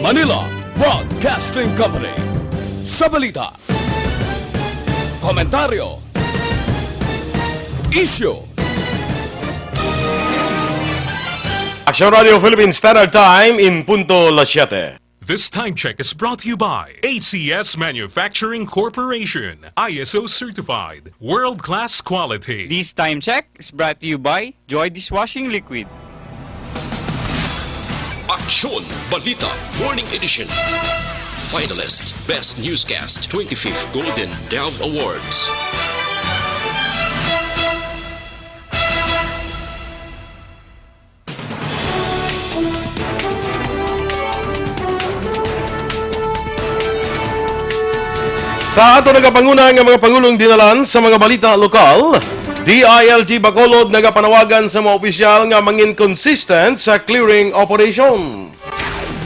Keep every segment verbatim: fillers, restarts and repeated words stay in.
Manila Broadcasting Company. Sa balita, komentaryo, isyu, Aksyon Radio Philippine Standard Time in punto las siete. This time check is brought to you by A C S Manufacturing Corporation, I S O certified, world-class quality. This time check is brought to you by Joy Dishwashing Liquid. Aksyon Balita Morning Edition. Finalist, Best Newscast, twenty-fifth Golden Dove Awards. Sa ato nagapanguna nga mga pangulong dinalan sa mga balita lokal, D I L G Bacolod nagapanawagan sa mga opisyal nga mangin consistent sa clearing operation.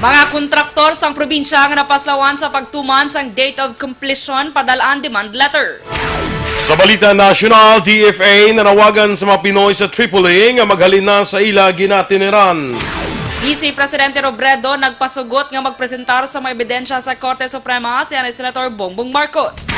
Mga kontraktor sang probinsya nga napaslawan sa pagtuman sang date of completion, padal-an demand letter. Sa balita nasyonal, D F A nanawagan sa mga Pinoy sa Tripoli nga maghalin na sa ila ginatiniran. Vice Presidente Robredo nagpasugot nga magpresentar sa mga ebidensya sa Korte Suprema si anay Senator Bongbong Marcos.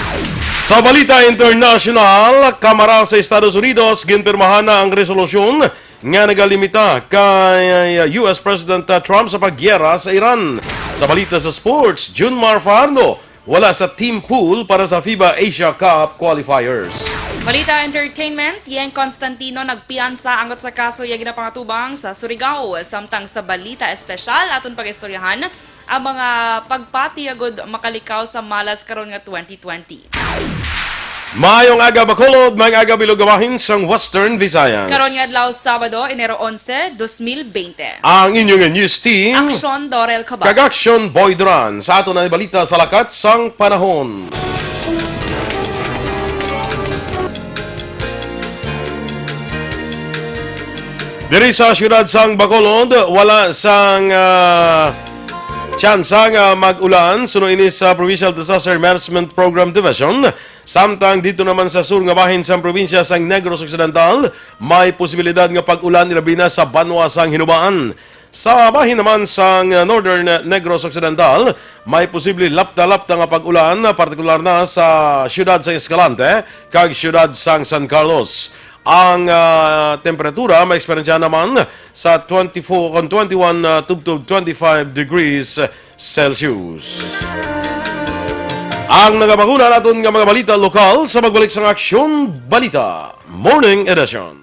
Sa balita internasyonal, Kamara sa Estados Unidos ginpirmahan na ang resolusyon nga nagalimita kay U S President Trump sa paggiyera sa Iran. Sa balita sa sports, Junmar Fajardo wala sa team pool para sa FIBA Asia Cup qualifiers. Balita entertainment, Yeng Constantino nagpiyansa angot sa kaso iya ginapangatubang sa Surigao. Samtang sa balita espesyal, aton pag-istoryahan ang mga pagpati agud makalikaw sa malas karon nga twenty twenty. Maayong aga, Bacolod, maayong aga, Bilog Abahin sang Western Visayas. Karon nga adlaw, Sabado, Enero onse, dos mil bente. Ang inyong news team, Aksyon Dorel Kabak, kag Aksyon Boy Duran. Sa ato na balita sa lakat sang panahon. Diri sa siyudad sang Bacolod, wala sang, ah, tsansa nga mag-ulan, suno ini sa Provincial Disaster Management Program Division. Samtang dito naman sa sur nga bahin sang probinsya sang Negros Occidental, may posibilidad nga pag-ulan, ilabi na sa banwa sang Hinubaan. Sa bahin naman sang Northern Negros Occidental, may posible lapta-lapta nga pag-ulan, partikular na sa siyudad sang Escalante kag siyudad sang San Carlos. Ang, ah, temperatura maeksperyensya naman sa twenty-four kon twenty-one, ah, tubtob twenty-five degrees Celsius. Ang nagapanguna naton nga mga balita lokal sa pagbalik sang Aksyon Balita Morning Edition.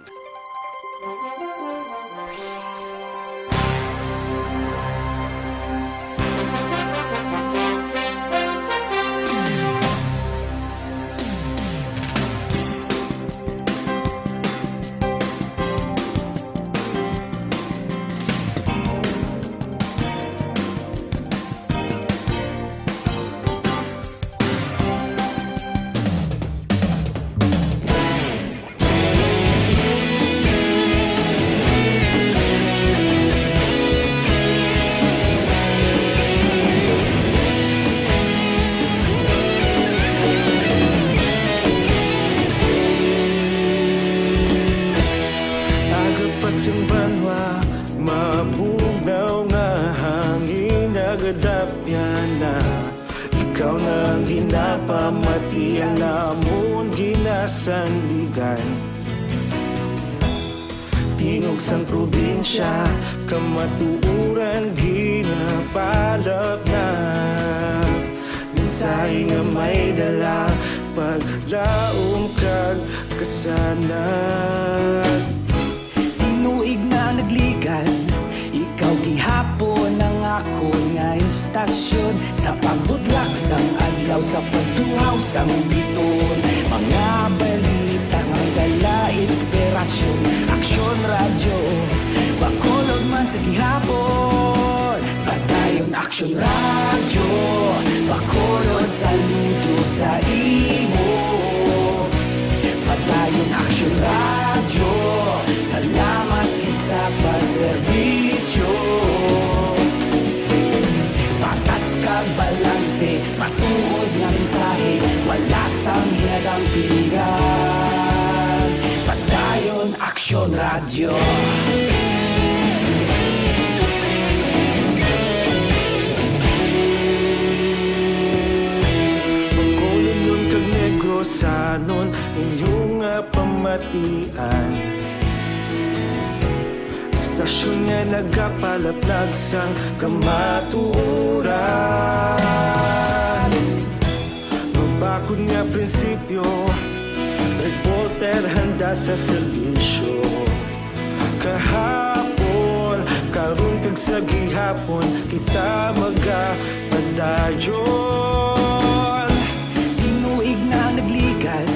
Aga pa sang banwa, mabugnaw nga hangin, nagadapyan na. Ikaw na ang ginapamati, ang amon ginasandigan. Tingog sang probinsya, kamatuoran ginapalapnag. Mensahe nga may dala, paglaom kag kasanag. Tinuig na nagligan, ikaw gihapon ang akon nga istasyon. Sa pagbutlak sang adlaw, sa pagtuhaw sang biton, mga balita nga dala inspirasyon. Aksyon Radyo, Bacolod man sa gihapon. Padayon Aksyon Radyo, Bacolod, saludo sa imo. Padayon Aksyon Radyo, salamat gid sa pagserbisyo. Patas kag balanse, matuod nga mensahe, wala sang ginadampingan. Padayon Aksyon Radyo. Ian. Istasyon nga nagapalaplag sang kamatuoran. Mabakod nga prinsipyo, reporter handa sa serbisyo. Kahapon, karon kag sa gihapon, kita magapadayon. Tinuig na nagligad,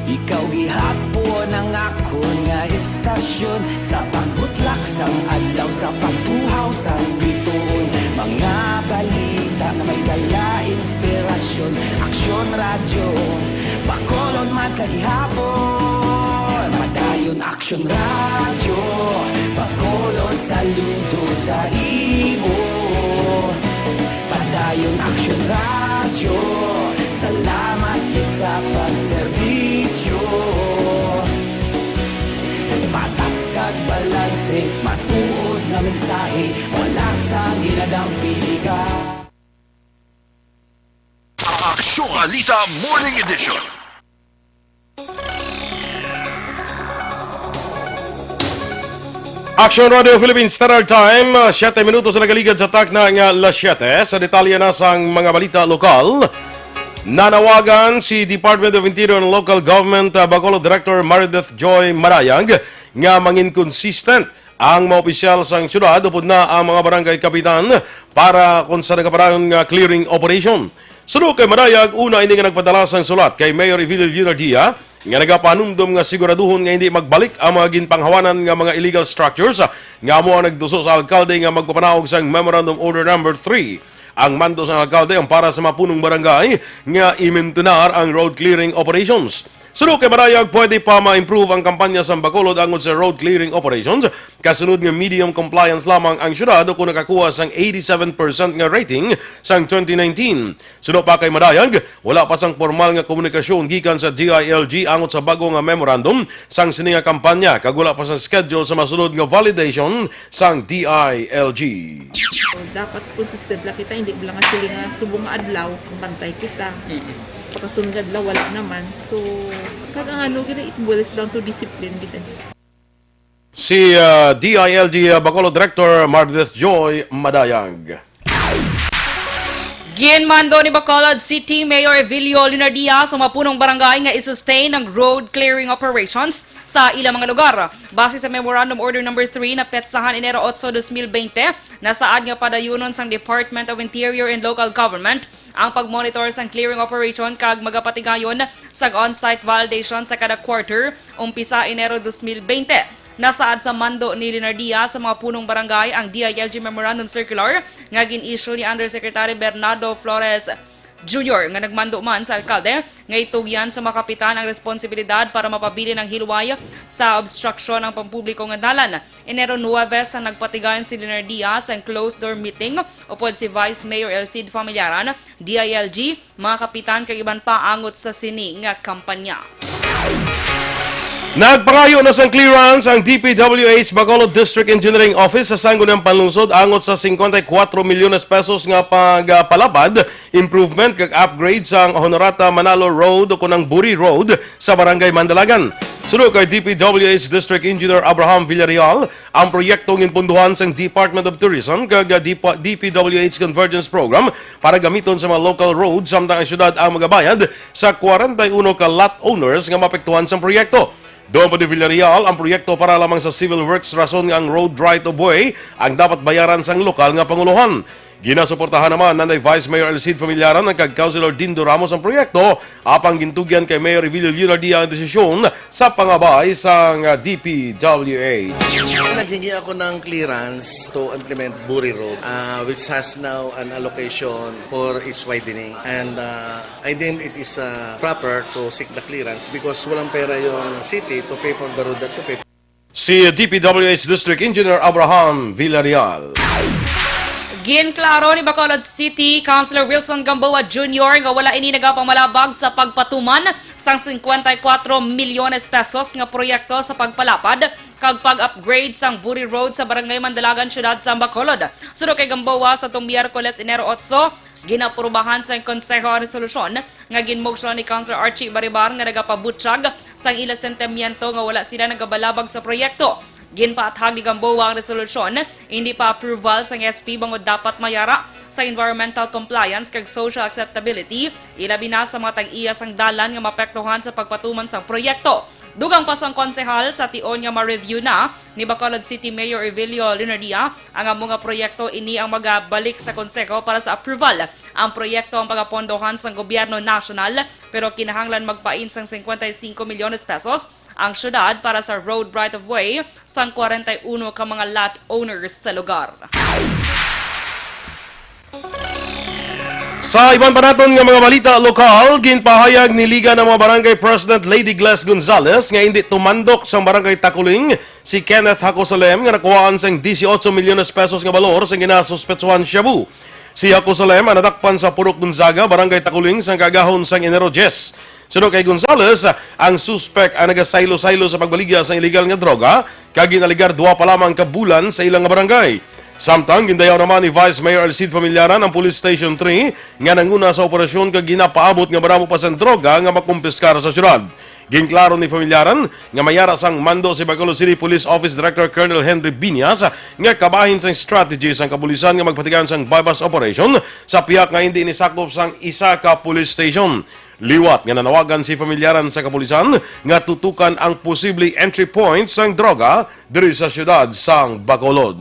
ikaw gihapon ang akon nga istasyon. Sa pagbutlak sang adlaw, sa pagtuhaw sang bituon, mga balita nga may dala inspirasyon. Aksyon Radyo, Bacolod man sa gihapon. Padayon Aksyon Radyo, Bacolod, saludo sa imo. Padayon Aksyon Radyo, salamat gid sa pagserbisyo. Patas kag balanse, matuod nga mensahe, wala sang ginadampi ka. Aksyon Balita Morning Edition. Action Radio Philippines Standard Time, uh, siyete minutos na nagaligad sa takna nga las siyete. Sa detalye na sang mga balita lokal, nanawagan si Department of Interior and Local Government, uh, Bacolod Director Marideth Joy Marayag nga mangin consistent ang mga opisyal sang syudad upod na ang mga barangay kapitan para kon sa nagapadayon nga clearing operation. Suno kay Marayag, una ini nga nagpadala sang sulat kay Mayor Evelio Leonardia nga nagapanumdom nga siguraduhon nga hindi magbalik ang mga ginpanghawanan nga mga illegal structures nga amo ang nagduso sa alkalde nga magpapanaog sang Memorandum Order Number Three. Ang mando sang alkalde ang para sa mga punong barangay nga imintunar ang road clearing operations. Suno kay Marayag, pwede pa ma-improve ang kampanya sa Bacolod angod sa road clearing operations, kasunod nga medium compliance lamang ang syudad, kon nakakuha sang eighty-seven percent nga rating sang twenty nineteen. Suno pa kay Marayag, wala pa sang pormal nga komunikasyon gikan sa D I L G angod sa bago nga memorandum sang sini nga kampanya, kag wala pa sang schedule sa masunod nga validation sang D I L G. So, dapat consistent lang kita, hindi lang nga sila nga subong nga adlaw, bantay kita. Mm-mm. Kasunod nga adlaw, wala naman. So, kag ang ano, gina, it boils down to discipline, gid. Si, ah, D I L G, ah, Bacolod Director Mardeth Joy Madayag. Ginmando ni Bacolod City Mayor Evilio Leonardia sa mga punong barangay nga i-sustain ang road clearing operations sa ilang mga lugar. Base sa Memorandum Order Number Three na petsahan Enero otso, dos mil bente, nasaad nga padayunon sang Department of Interior and Local Government ang pagmonitor sang clearing operation kag magapatigayon sang on-site validation sa kada quarter, umpisa Enero dos mil bente. Nasaad sa mando ni Leonardia sa mga punong barangay ang D I L G Memorandum Circular nga gin-issue ni Undersecretary Bernardo Flores Junior, nga nagmando man sa alkalde nga itugyan sa mga kapitan ang responsibilidad para mapabilin ang hilway sa obstruksyon ang pampubliko nga dalan. Enero nuwebe sa nagpatigayon si Leonardia sa closed door meeting upod si Vice Mayor El Cid Familiaran, D I L G, mga kapitan kag iban pa angot sa sini nga kampanya. Nagpangayo na sang clearance ang D P W H Bacolod District Engineering Office sa Sangguniang Panlungsod angot sa singkwenta y kuwatro milyones pesos nga pagpalapad, improvement kag upgrade sang Honorata Manalo Road o kunang Buri Road sa Barangay Mandalagan. Suno kay D P W H District Engineer Abraham Villarreal, ang proyekto ginpunduhan sang Department of Tourism kag D P W H Convergence Program para gamiton sa mga local road, samtang ang syudad ang magabayad sa kwarenta y uno ka lot owners nga maapektuhan sang proyekto. Dugang pa ni Villarreal, ang proyekto para lamang sa civil works, rason nga ang road right of way ang dapat bayaran sang lokal nga pangulohan. Ginasuportahan naman nanay Vice Mayor El Cid Familiaran kag Councilor Dindo Ramos ang proyekto, apang gintugyan kay Mayor Evilio Leonardia ang desisyon sa pangabay sang D P W H. Naghingi ako ng clearance to implement Buri Road, uh, which has now an allocation for its widening. And uh, I deem it is uh, proper to seek the clearance because walang pera yung city to pay for the road that to pay. Si D P W H District Engineer Abraham Villarreal. Ginklaro ni Bacolod City Councilor Wilson Gamboa Junior nga wala ini nagapamalabag sa pagpatuman sang cincuenta y cuatro milyones pesos nga proyekto sa pagpalapad kag pag-upgrade sang Buri Road sa Barangay Mandalagan, Siyudad sang Bacolod. Suno kay Gamboa, sa tong Miyerkules, Enero otso, ginaprubahan sang Konseho ang resolusyon nga ginmoksyon ni Councilor Archie Baribar nga nagapabutyag sang ila sentimiento nga wala sila nagabalabag sa proyekto. Ginpaathag ni Gamboa ang resolusyon, hindi pa approval sang S P bangod dapat mayara sa environmental compliance kag social acceptability, ilabi na sa mga tag-iya sang dalan nga maapektuhan sa pagpatuman sang proyekto. Dugang pa sang konsehal, sa tion nga ma-review na ni Bacolod City Mayor Evelio Leonardia ang amo nga proyekto, ini ang magabalik sa konseho para sa approval. Ang proyekto ang pagapondohan sang gobyerno nasyonal, pero kinahanglan magpain sang cincuenta y cinco milyones pesos ang syudad para sa road right-of-way sang kwarenta y uno ka mga lot owners sa lugar. Sa iban pa naton nga mga balita lokal, ginpahayag ni Liga ng mga Barangay President Lady Gles Gonzales nga hindi tumandok sang Barangay Takuling si Kenneth Hacosalem nga nakuhaan sang dieciocho milyones pesos nga balor sang ginasuspetsuhan shabu. Si Hacosalem ang nadakpan sa Purok Gonzaga, Barangay Takuling, sang kaagahon sang Enero diyes. Suno kay Gonzales, ang suspek ang nagasaylo-saylo sa pagbaligya sa iligal nga droga, kag ginaligar duha pa lamang ka bulan sa ilang nga barangay. Samtang gindayaw naman ni Vice Mayor Alcid Familiaran ang Police Station three nga nanguna sa operasyon kag ginapaabot nga madamo pa sang droga nga makumpiskar sa syudad. Ginklaro ni Familiaran nga mayara sang mando si Bacolod City Police Office Director Colonel Henry Biñas nga kabahin sang strategy sang kapulisan nga magpatigayon sang buy-bust operation sa pihak nga hindi ini sakop sang isa ka police station. Liwat nga nanawagan si Familiaran sa kapulisan nga tutukan ang posible entry point sang droga diri sa siyudad sang Bacolod.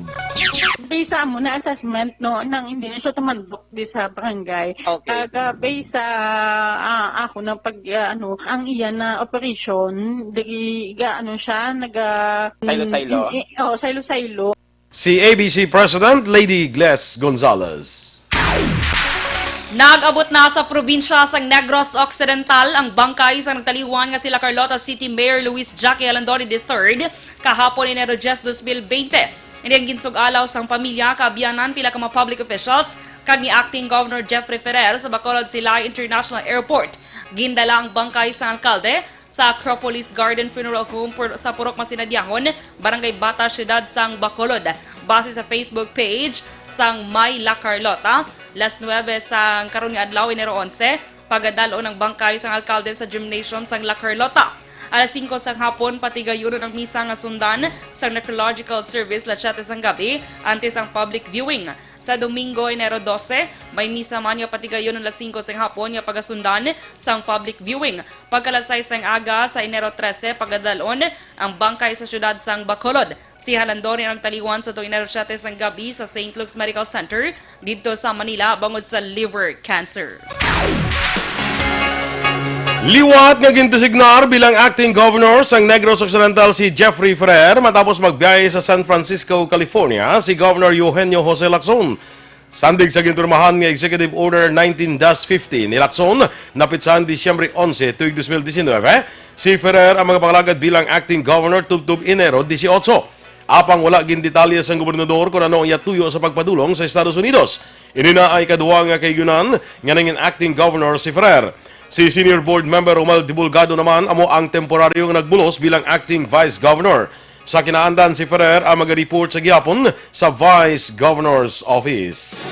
Based sa amo na assessment, no, nang hindi na siya tumandok di sa barangay. Okay. Kag, ah, based sa, ah, ako na pag, ah, ano, ang iya na operation, diri ga, ano siya, naga, Saylo-saylo. Mm, eh, oh, saylo-saylo. Si A B C President Lady Gles Gonzales. Nag-abot na sa probinsya sang Negros Occidental ang bangkay sang nagtaliwan nga sila Carlota City Mayor Luis Jackie Alandoni the third kahapon, Enero diyes, dos mil bente. Ini ang ginsug-alaw sang pamilya, kaabyanan, pila ka mga public officials, kag ni Acting Governor Jeffrey Ferrer sa Bacolod Silay International Airport. Gindala ang bangkay sang alkalde sa Acropolis Garden Funeral Home pur-, sa Purok Masinadiahon, Barangay Bata, Siyudad sang Bacolod. Base sa Facebook page sang May La Carlota, las nuebe sang karon nga adlaw, Enero onse, pagadal-on ang bangkay sang alkalde sa gymnasium sang La Carlota. Alas singko sang hapon, patigayunon ang misa nga sundan sang necrological service, las siyete sang gabi, antes ang public viewing. Sa Domingo, Enero dose, may misa man nga patigayunon las singko sang hapon nga pagasundan sang public viewing. Pagka alas sais sang aga sa Enero trese, pagadal-on ang bangkay sa siyudad sang Bacolod. Si Alandoni ang nagtaliwan sa tuig Enero siyete sang gabi sa Saint Luke's Medical Center didto sa Manila bangod sa liver cancer. Liwat nga gindesignar bilang acting governor sang Negros Occidental si Jeffrey Ferrer matapos magbiyahe sa San Francisco, California, si Governor Eugenio Jose Lacson. Sandig sa ginpirmahan nga Executive Order nineteen dash fifty ni Lacson, napitsahan Disyembre onse, tuig dos mil diecinuebe, si Ferrer ang magapangalagad bilang acting governor tubtob Enero dieciocho. Apang wala gindetalye sang gobernador kon ano ang iya tuyo sa pagpadulong sa Estados Unidos. Ini na ang ikaduha nga kahigayunan nga nangin acting governor si Ferrer. Si Senior Board Member Romuald Divulgado naman amo ang temporaryo nga nagbulos bilang acting vice governor. Sa kinaandan, si Ferrer ang maga-report sa gihapon sa Vice Governor's Office.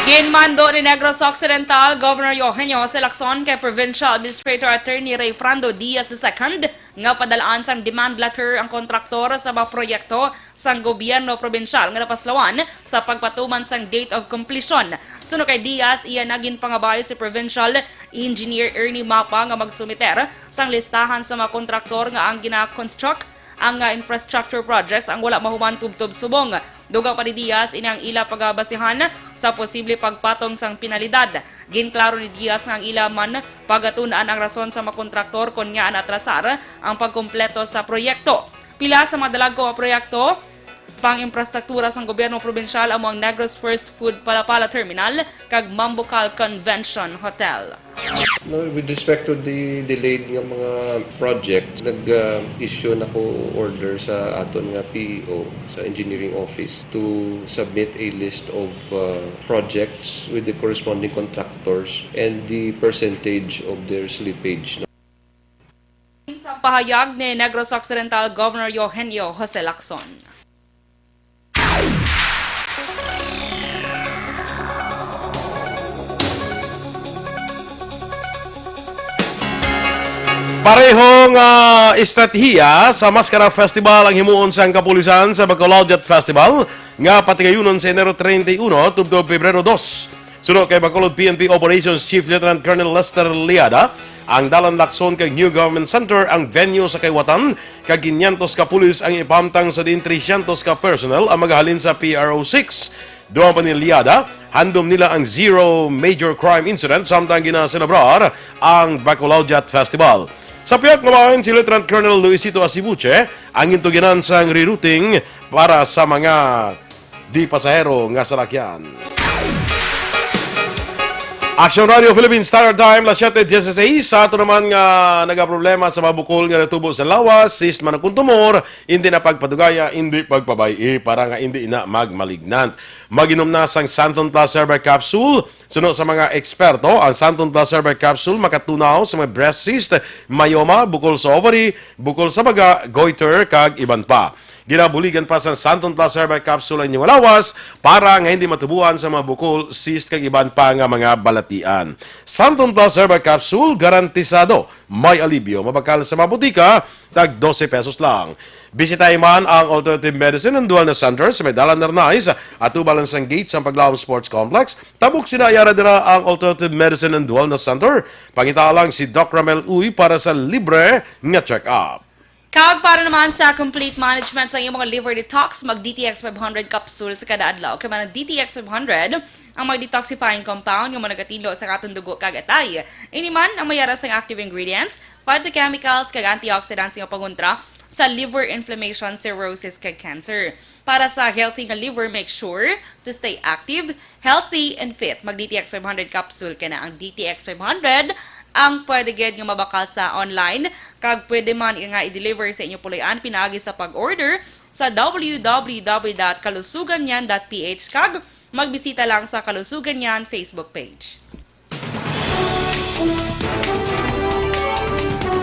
Ginmando ni Negros Occidental Governor Eugenio Jose Lacson kay Provincial Administrator Attorney Rayfrando Diaz the second nga padalaan sang demand letter ang kontraktor sa mga proyekto sang gobyerno probinsyal nga napaslawan sa pagpatuman sang date of completion. Suno kay Diaz, iya na ginpangabay si Provincial Engineer Ernie Mapa nga magsumiter sang listahan sa mga kontraktor nga ang gina-construct ang, ah, infrastructure projects ang wala mahuman tubtob subong. Dugang pa ni Diaz, ini ang ila pagabasihan sa posible pagpatong sang penalidad. Ginklaro ni Diaz nga ang ila man pagatun-an ang rason sa mga kontraktor kon ngaa naatrasar ang pagkumpleto sa proyekto. Pila sa mga dalagko nga proyekto Pang-imprastruktura sang gobyerno probinsyal amo ang Negros First Food Palapala Terminal kag Mambucal Convention Hotel. No, with respect to the delayed nga mga project, nag, ah, issue na ko order sa aton nga P E O, sa engineering office, to submit a list of, ah, projects with the corresponding contractors and the percentage of their slippage. Sa pahayag ni Negros Occidental Governor Eugenio Jose Lacson. Parehong, ah, estratehiya sa Maskara Festival ang himuon sang kapulisan sa Bacolao Jet Festival nga patigayunon sa Enero treinta y uno tubtob Pebrero dos. Suno kay Bacolod P N P Operations Chief Lieutenant Colonel Lester Liada, ang Dalan Lacson kag New Government Center ang venue sa kayawatan, kag quinientos ka pulis ang ipahamtang sa diin trescientos ka personnel ang magahalin sa P R O six. Dugang pa ni Liada, handom nila ang zero major crime incident samtang ginaselebrar ang Bacolao Jet Festival. Sa pihak nga bahin, si Lieutenant Colonel Luisito Asibuche ang gintuginan sang rerouting para sa mga di pasahero nga salakyan. Action Radio Philippines Standard Time, las siete dieciséis. Sa ato naman nga nagaproblema sa mga bukol nga natubo sa lawas, cyst man o tumor, hindi na pagpadugaya, hindi pagpabay-i para nga hindi na magmalignant. Mag-inom na sang Santon Plus Herbal Capsule. Suno sa mga eksperto, ang Santon Plus Herbal Capsule makatunaw sa mga breast cyst, myoma, bukol sa ovary, bukol sa baga, goiter, kag iban pa. Ginabuligan pa sa Santon Plus Herbal Capsule ang inyong lawas para nga hindi matubuan sa mga bukol, cyst, kag iban pa nga mga balatian. Santon Plus Herbal Capsule, garantisado may alibyo. Mabakal sa mga butika, tag dose pesos lang. Bisitahi man ang Alternative Medicine and Wellness Center sa may Dalan Arnaiz, atubang sang gate sang Paglaom Sports Complex. Tabok sina, yara dira ang Alternative Medicine and Wellness Center. Pangita lang si Doc Ramel Uy para sa libre nga check-up. Kag para naman sa complete management sa iyong mga liver detox, mag D T X five hundred capsule sa kada adlaw. Kay man ang D T X five hundred, ang mag-detoxifying compound nga managatilo sa aton dugo kag atay. Ini man ang mayara sang active ingredients, phytochemicals, kag antioxidants nga pangontra sa liver inflammation, cirrhosis, kag cancer. Para sa healthy nga liver, make sure to stay active, healthy, and fit. Mag D T X five hundred capsule ka na. Ang D T X five hundred ang pwede gid nga mabakal sa online, kag pwede man nga i-deliver sa inyo puloy-an pinaagi sa pag-order sa w w w dot kalusugan niyan dot p h kag magbisita lang sa Kalusugan Niyan Facebook page.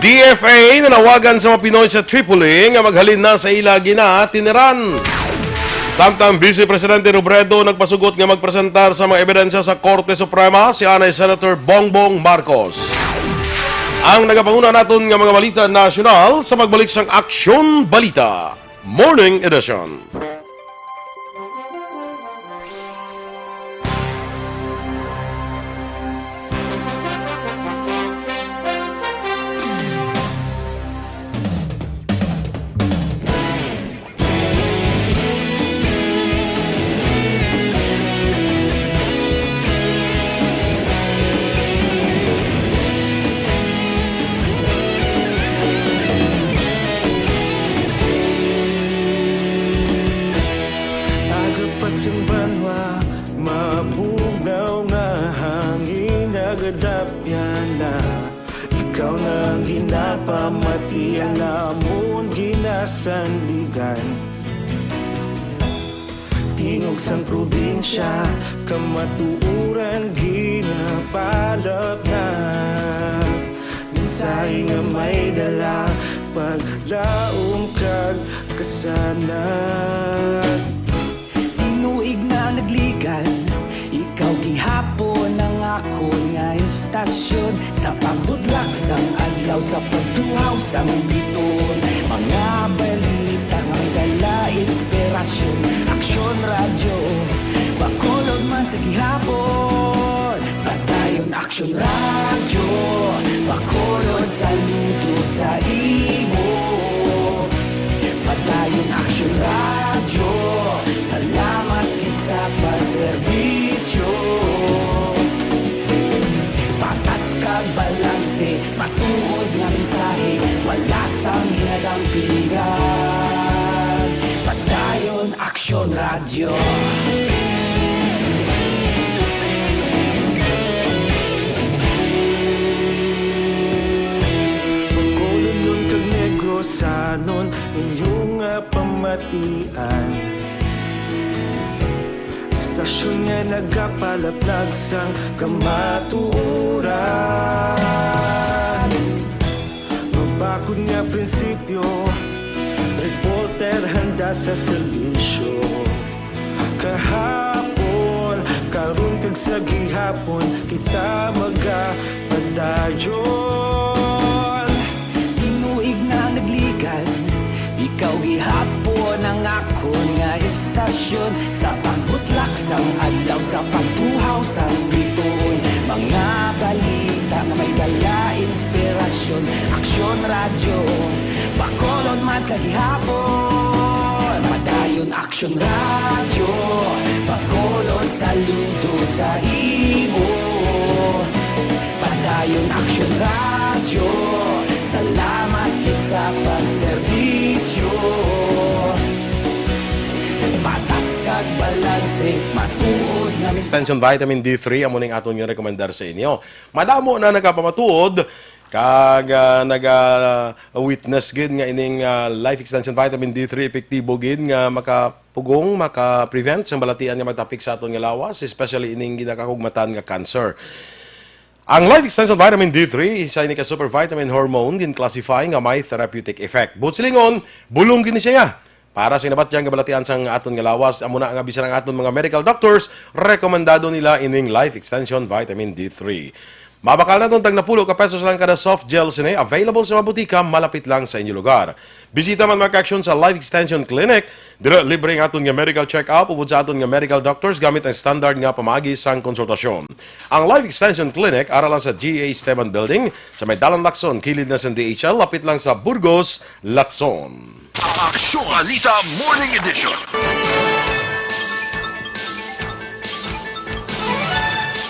D F A nanawagan sa mga Pinoy sa Tripoli nga maghalin na sa ila ginatiniran. Samtang Vice Presidente Robredo nagpasugot nga magpresentar sa mga ebidensya sa Korte Suprema si anay Senator Bongbong Marcos. Ang nagapanguna naton nga mga balita nasyonal sa pagbalik sang Aksyon Balita Morning Edition. Aga pa sing banwa, mabugnaw nga hangin, nagadapyan na. Ikaw na ang ginapamati, ang amon ginasandigan. Tingog sang probinsya, kamatuoran ginapalapnap. Mensahe nga may dala, paglaom kag kasanag. Tinuig na nagligan, ikaw gihapon ang akon nga istasyon. Sa pagbudlak sang adlaw, sa pagtuhaw sang biton, mga balita may dala inspirasyon. Aksyon Radyo, Bacolod man sa gihapon. Padayon Aksyon Radyo, Bacolod, saludo sa imo. Padayon Aksyon Radyo, salamat gid sa pagserbisyo. Patas kag balanse, matuod nga mensahe, wala sang ginadampingan. Padayon Aksyon Radyo. Bacolodnon kag Negrosanon, inyo nga pamatian. Istasyon nga nagapalaplag sang kamatuoran. Mabakod nga prinsipyo, reporter handa sa serbisyo. Kahapon, karon kag sa gihapon, kita magapadayon. Tinuig na nagligad, ikaw gihapon ang akon nga istasyon. Sa pagbutlak sang adlaw, sa pagtuhaw sang bituon, mga balita nga may dala inspirasyon. Aksyon Radyo, Bacolod man sa gihapon. Padayon Aksyon Radyo, Bacolod saludo sa imo. Padayon Aksyon Radyo, salamat gid sa pagserbisyo. Patas kag balanse, matuod nga mensahe. Extension vitamin D three, amo ning aton nga rekomendar sa inyo. Madamo na nagapamatuod kag, ah, naga-witness gid nga ining, ah, Life Extension Vitamin D three epektibo gid nga makapugong, maka-prevent sang balatian nga magtapik sa aton nga lawas, especially ining ginakakugmatan nga cancer. Ang Life Extension Vitamin D three, isa ini ka super vitamin hormone, gin-classify nga may therapeutic effect. Buot silingon, bulong gid ni siya. Para sa nabatyang kabalatian sang aton nga lawas, amo na nga bisan ang aton mga medical doctors, rekomendado nila ining Life Extension Vitamin D three. Mabakal naton tag napulo ka pesos lang kada soft gel sini, available sa mga butika malapit lang sa inyo lugar. Bisita man mga ka-aksyon sa Life Extension Clinic. Dira libre ang aton nga medical check-up upod sa aton nga medical doctors gamit ang standard nga pamaagi sang konsultasyon. Ang Life Extension Clinic ara lang sa G A Esteban Building sa may Dalan Lacson, kilid na sa D H L, lapit lang sa Burgos, Lacson. Aksyon Balita Morning Edition.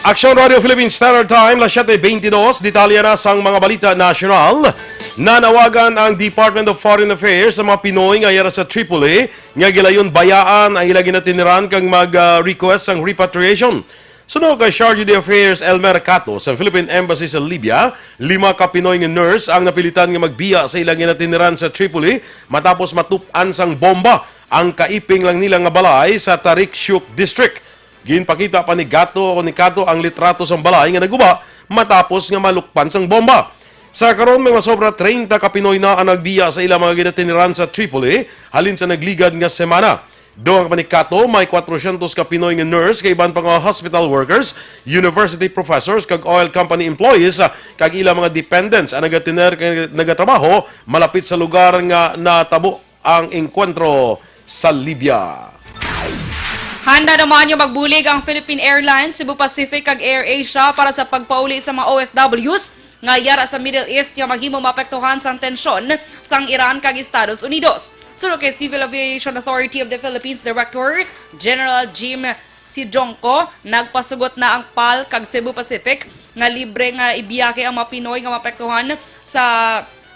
Aksyon Radio Philippine Standard Time, las siete veintidós, detalye na sang mga balita nasyonal. Nanawagan ang Department of Foreign Affairs sa mga Pinoy nga yara sa Tripoli nga gilayon bayaan ang ila ginatiniran kag mag-request sang repatriation. Suno kay Charge de Affairs Elmer Cato sa Philippine Embassy sa Libya, lima ka Pinoy nga nurse ang napilitan nga magbiya sa ila ginatiniran sa Tripoli matapos matup-an sang bomba ang kaiping lang nila nga balay sa Tariq Shouk District. Ginpakita pa ni Gato o ni Cato ang litrato sang balay nga naguba matapos nga malukpan sang bomba. Sa karon, may masobra treinta ka Pinoy na ang nagbiya sa ilang mga ginatiniran sa Tripoli halin sa nagligad nga semana. Dugang pa ni Cato, may kwatrocientos ka Pinoy nga nurse kag iban pa nga hospital workers, university professors, kag oil company employees, ah, kag ilang mga dependents ang nagatiner-, nagatrabaho malapit sa lugar nga natabo ang engkwentro sa Libya. Handa naman nga magbulig ang Philippine Airlines, Cebu Pacific, kag AirAsia para sa pagpauli sa mga O F Ws nga yara sa Middle East nga mahimo maapektuhan sang tensyon sang Iran kag Estados Unidos. Suno kay Civil Aviation Authority of the Philippines Director General Jim Sidronco, nagpasugot na ang pal kag Cebu Pacific nga libre nga ibiyahe ang mga Pinoy nga maapektuhan sa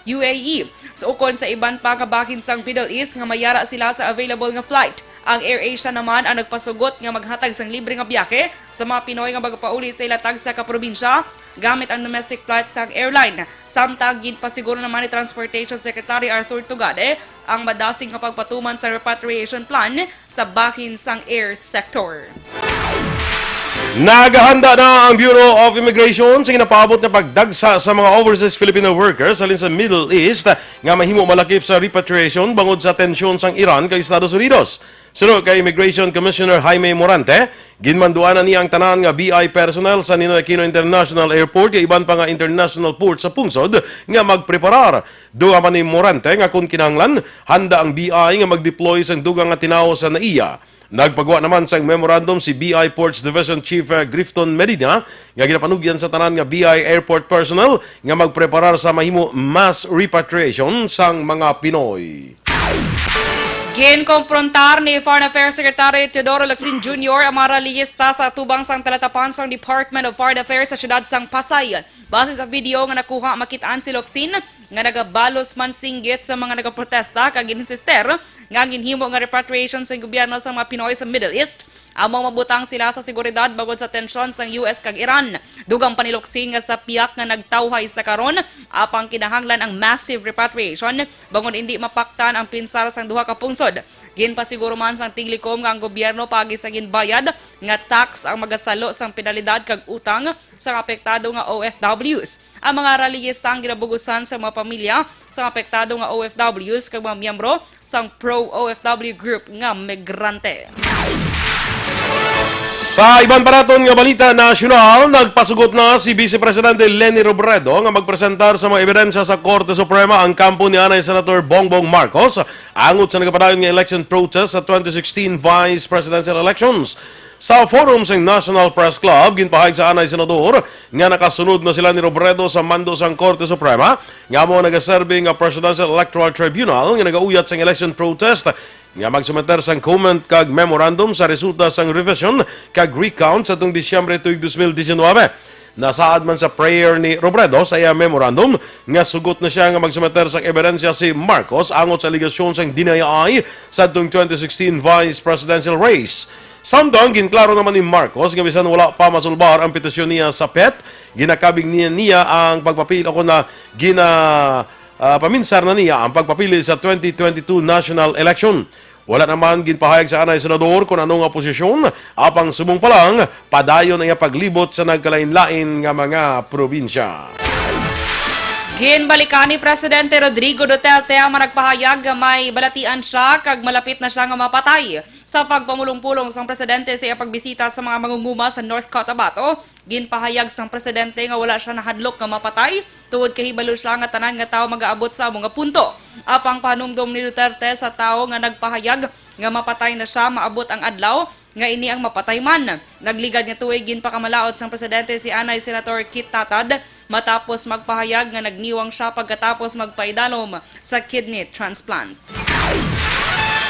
U A E. So, ukon sa iban pa nga bahin sang Middle East nga mayara sila sa available nga flight. Ang AirAsia naman ang nagpasugot nga maghatag sang libre nga biyahe sa mga Pinoy nga magapauli sa ila tagsa ka probinsya gamit ang domestic flight sang airline. Samtang ginpasiguro naman ni Transportation Secretary Arthur Tugade ang madasig nga pagpatuman sa repatriation plan sa bahin sang air sector. Nagahanda na ang Bureau of Immigration sa ginapaabot nga pagdagsa sa mga overseas Filipino workers halin sa Middle East nga mahimo malakip sa repatriation bangod sa tensyon sang Iran kag Estados Unidos. Suno kay Immigration Commissioner Jaime Morante, ginmanduan na niya ang tanan nga B I personnel sa Ninoy Aquino International Airport kag iban pa nga international port sa pungsod nga magpreparar. Dugang pa ni Morante nga kon kinahanglan, handa ang B I nga mag-deploy sang dugang nga tinawo sa NAIA. Nagpagwa naman sang memorandum si B I Ports Division Chief, eh, Grifton Medina nga ginapanugyan sa tanan nga B I airport personnel nga magpreparar sa mahimo mass repatriation sang mga Pinoy. Ginkomprontar ni Foreign Affairs Secretary Teodoro Locsin Junior ang mga rallyista sa atubang sang talatapan sang Department of Foreign Affairs sa siyudad sang Pasay. Base sa video nga nakuha, makit-an si Locsin nga nagabalos man singgit sa mga nagaprotesta kag ginsister nga ang ginhimo nga repatriation sa gobyerno sa mga Pinoy sa Middle East amo mabutang sila sa seguridad bangod sa tensyon sang U S kag Iran. Dugang pa ni Locsin nga sa piyak nga nagtawhay sa karon, apang kinahanglan ang massive repatriation bangod indi mapaktan ang pinsar sang duha ka pungsod. Ginpasiguro man sang Tiglikom nga ang gobyerno paagi sa ginbayad nga tax ang magasalo sang penalidad kag utang sang apektado nga O F Ws. Ang mga rallyista ang ginabugusan sa mga pamilya sang apektado nga O F Ws kag mga miyembro sang pro-O F W group nga migrante. Sa iban pa naton nga balita nasyonal, nagpasugot na si Vice Presidente Leni Robredo nga magpresentar sa mga ebidensya sa Korte Suprema ang kampo ni anay Senator Bongbong Marcos angot sa nagapadayon nga election protest sa twenty sixteen vice presidential elections. Sa forum sang National Press Club, ginpahayag sa anay senador nga nakasunod na sila ni Robredo sa mando sang Korte Suprema nga amo ang nagaserbi nga Presidential Electoral Tribunal nga nagauyat sang election protest nga magsumiter sang comment kag memorandum sa resulta sang revision kag recount sa tuong Disyembre tuig dos mil diecinuebe. Nasaad man sa prayer ni Robredo sa iya memorandum nga sugot na siya nga magsumiter sang ebidensya si Marcos angot sa alegasyon sang D N I sa tuong twenty sixteen vice presidential race. Samtang ginklaro naman ni Marcos nga bisan wala pa masulbar ang petisyon niya sa pet, ginakabig niya, niya ang pagpapili ako na gina ah, paminsar na niya ang pagpapili sa twenty twenty-two national election. Wala naman ginpahayag sa anay senador kon ano nga posisyon, apang subong pa lang, padayon ang iya paglibot sa nagkalain-lain nga mga probinsya. Ginbalikan ni Presidente Rodrigo Duterte ang mga nagpahayag nga may balatian siya kag malapit na siya nga mapatay. Sa pagpamulong-pulong sang presidente sa iya pagbisita sa mga mangunguma sa North Cotabato, ginpahayag sang presidente nga wala siya nahadlok nga mapatay tungod kahibalo siya nga tanan nga tawo magaabot sa amo nga punto. Apang pahanumdom ni Duterte sa tawo nga nagpahayag nga mapatay na siya, maabot ang adlaw nga ini ang mapatay man. Nagligad nga tuig, ginpakamalaut sang presidente si anay Senator Kit Tatad matapos magpahayag nga nagniwang siya pagkatapos magpaidalom sa kidney transplant.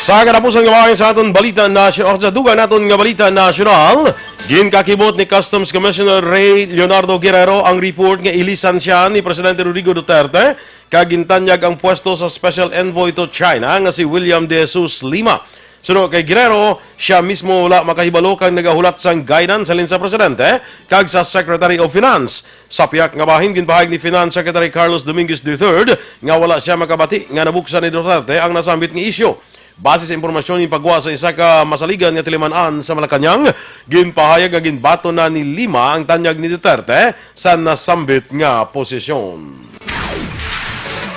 Sa katapusan nga bahin sa aton balita nasyonal, o sa dugang naton nga balita nasyonal, ginkakibot ni Customs Commissioner Ray Leonardo Guerrero ang report nga ilisan siya ni Presidente Rodrigo Duterte kag gintanyag ang pwesto sa Special Envoy to China nga si William De Jesus Lima. Suno kay Guerrero, siya mismo wala makahibalo kag nagahulat sang guidance halin sa presidente kag sa Secretary of Finance. Sa piyak nga bahin, ginpahayag ni Finance Secretary Carlos Dominguez the third nga wala siya makabati nga nabuksan ni Duterte ang nasambit nga isyu. Base sa impormasyon nga ginpagwa sa isa ka masaligan nga tiliman-an sa Malacañang, ginpahayag nga ginbaton na ni Lima ang tanyag ni Duterte sa nasambit nga posisyon.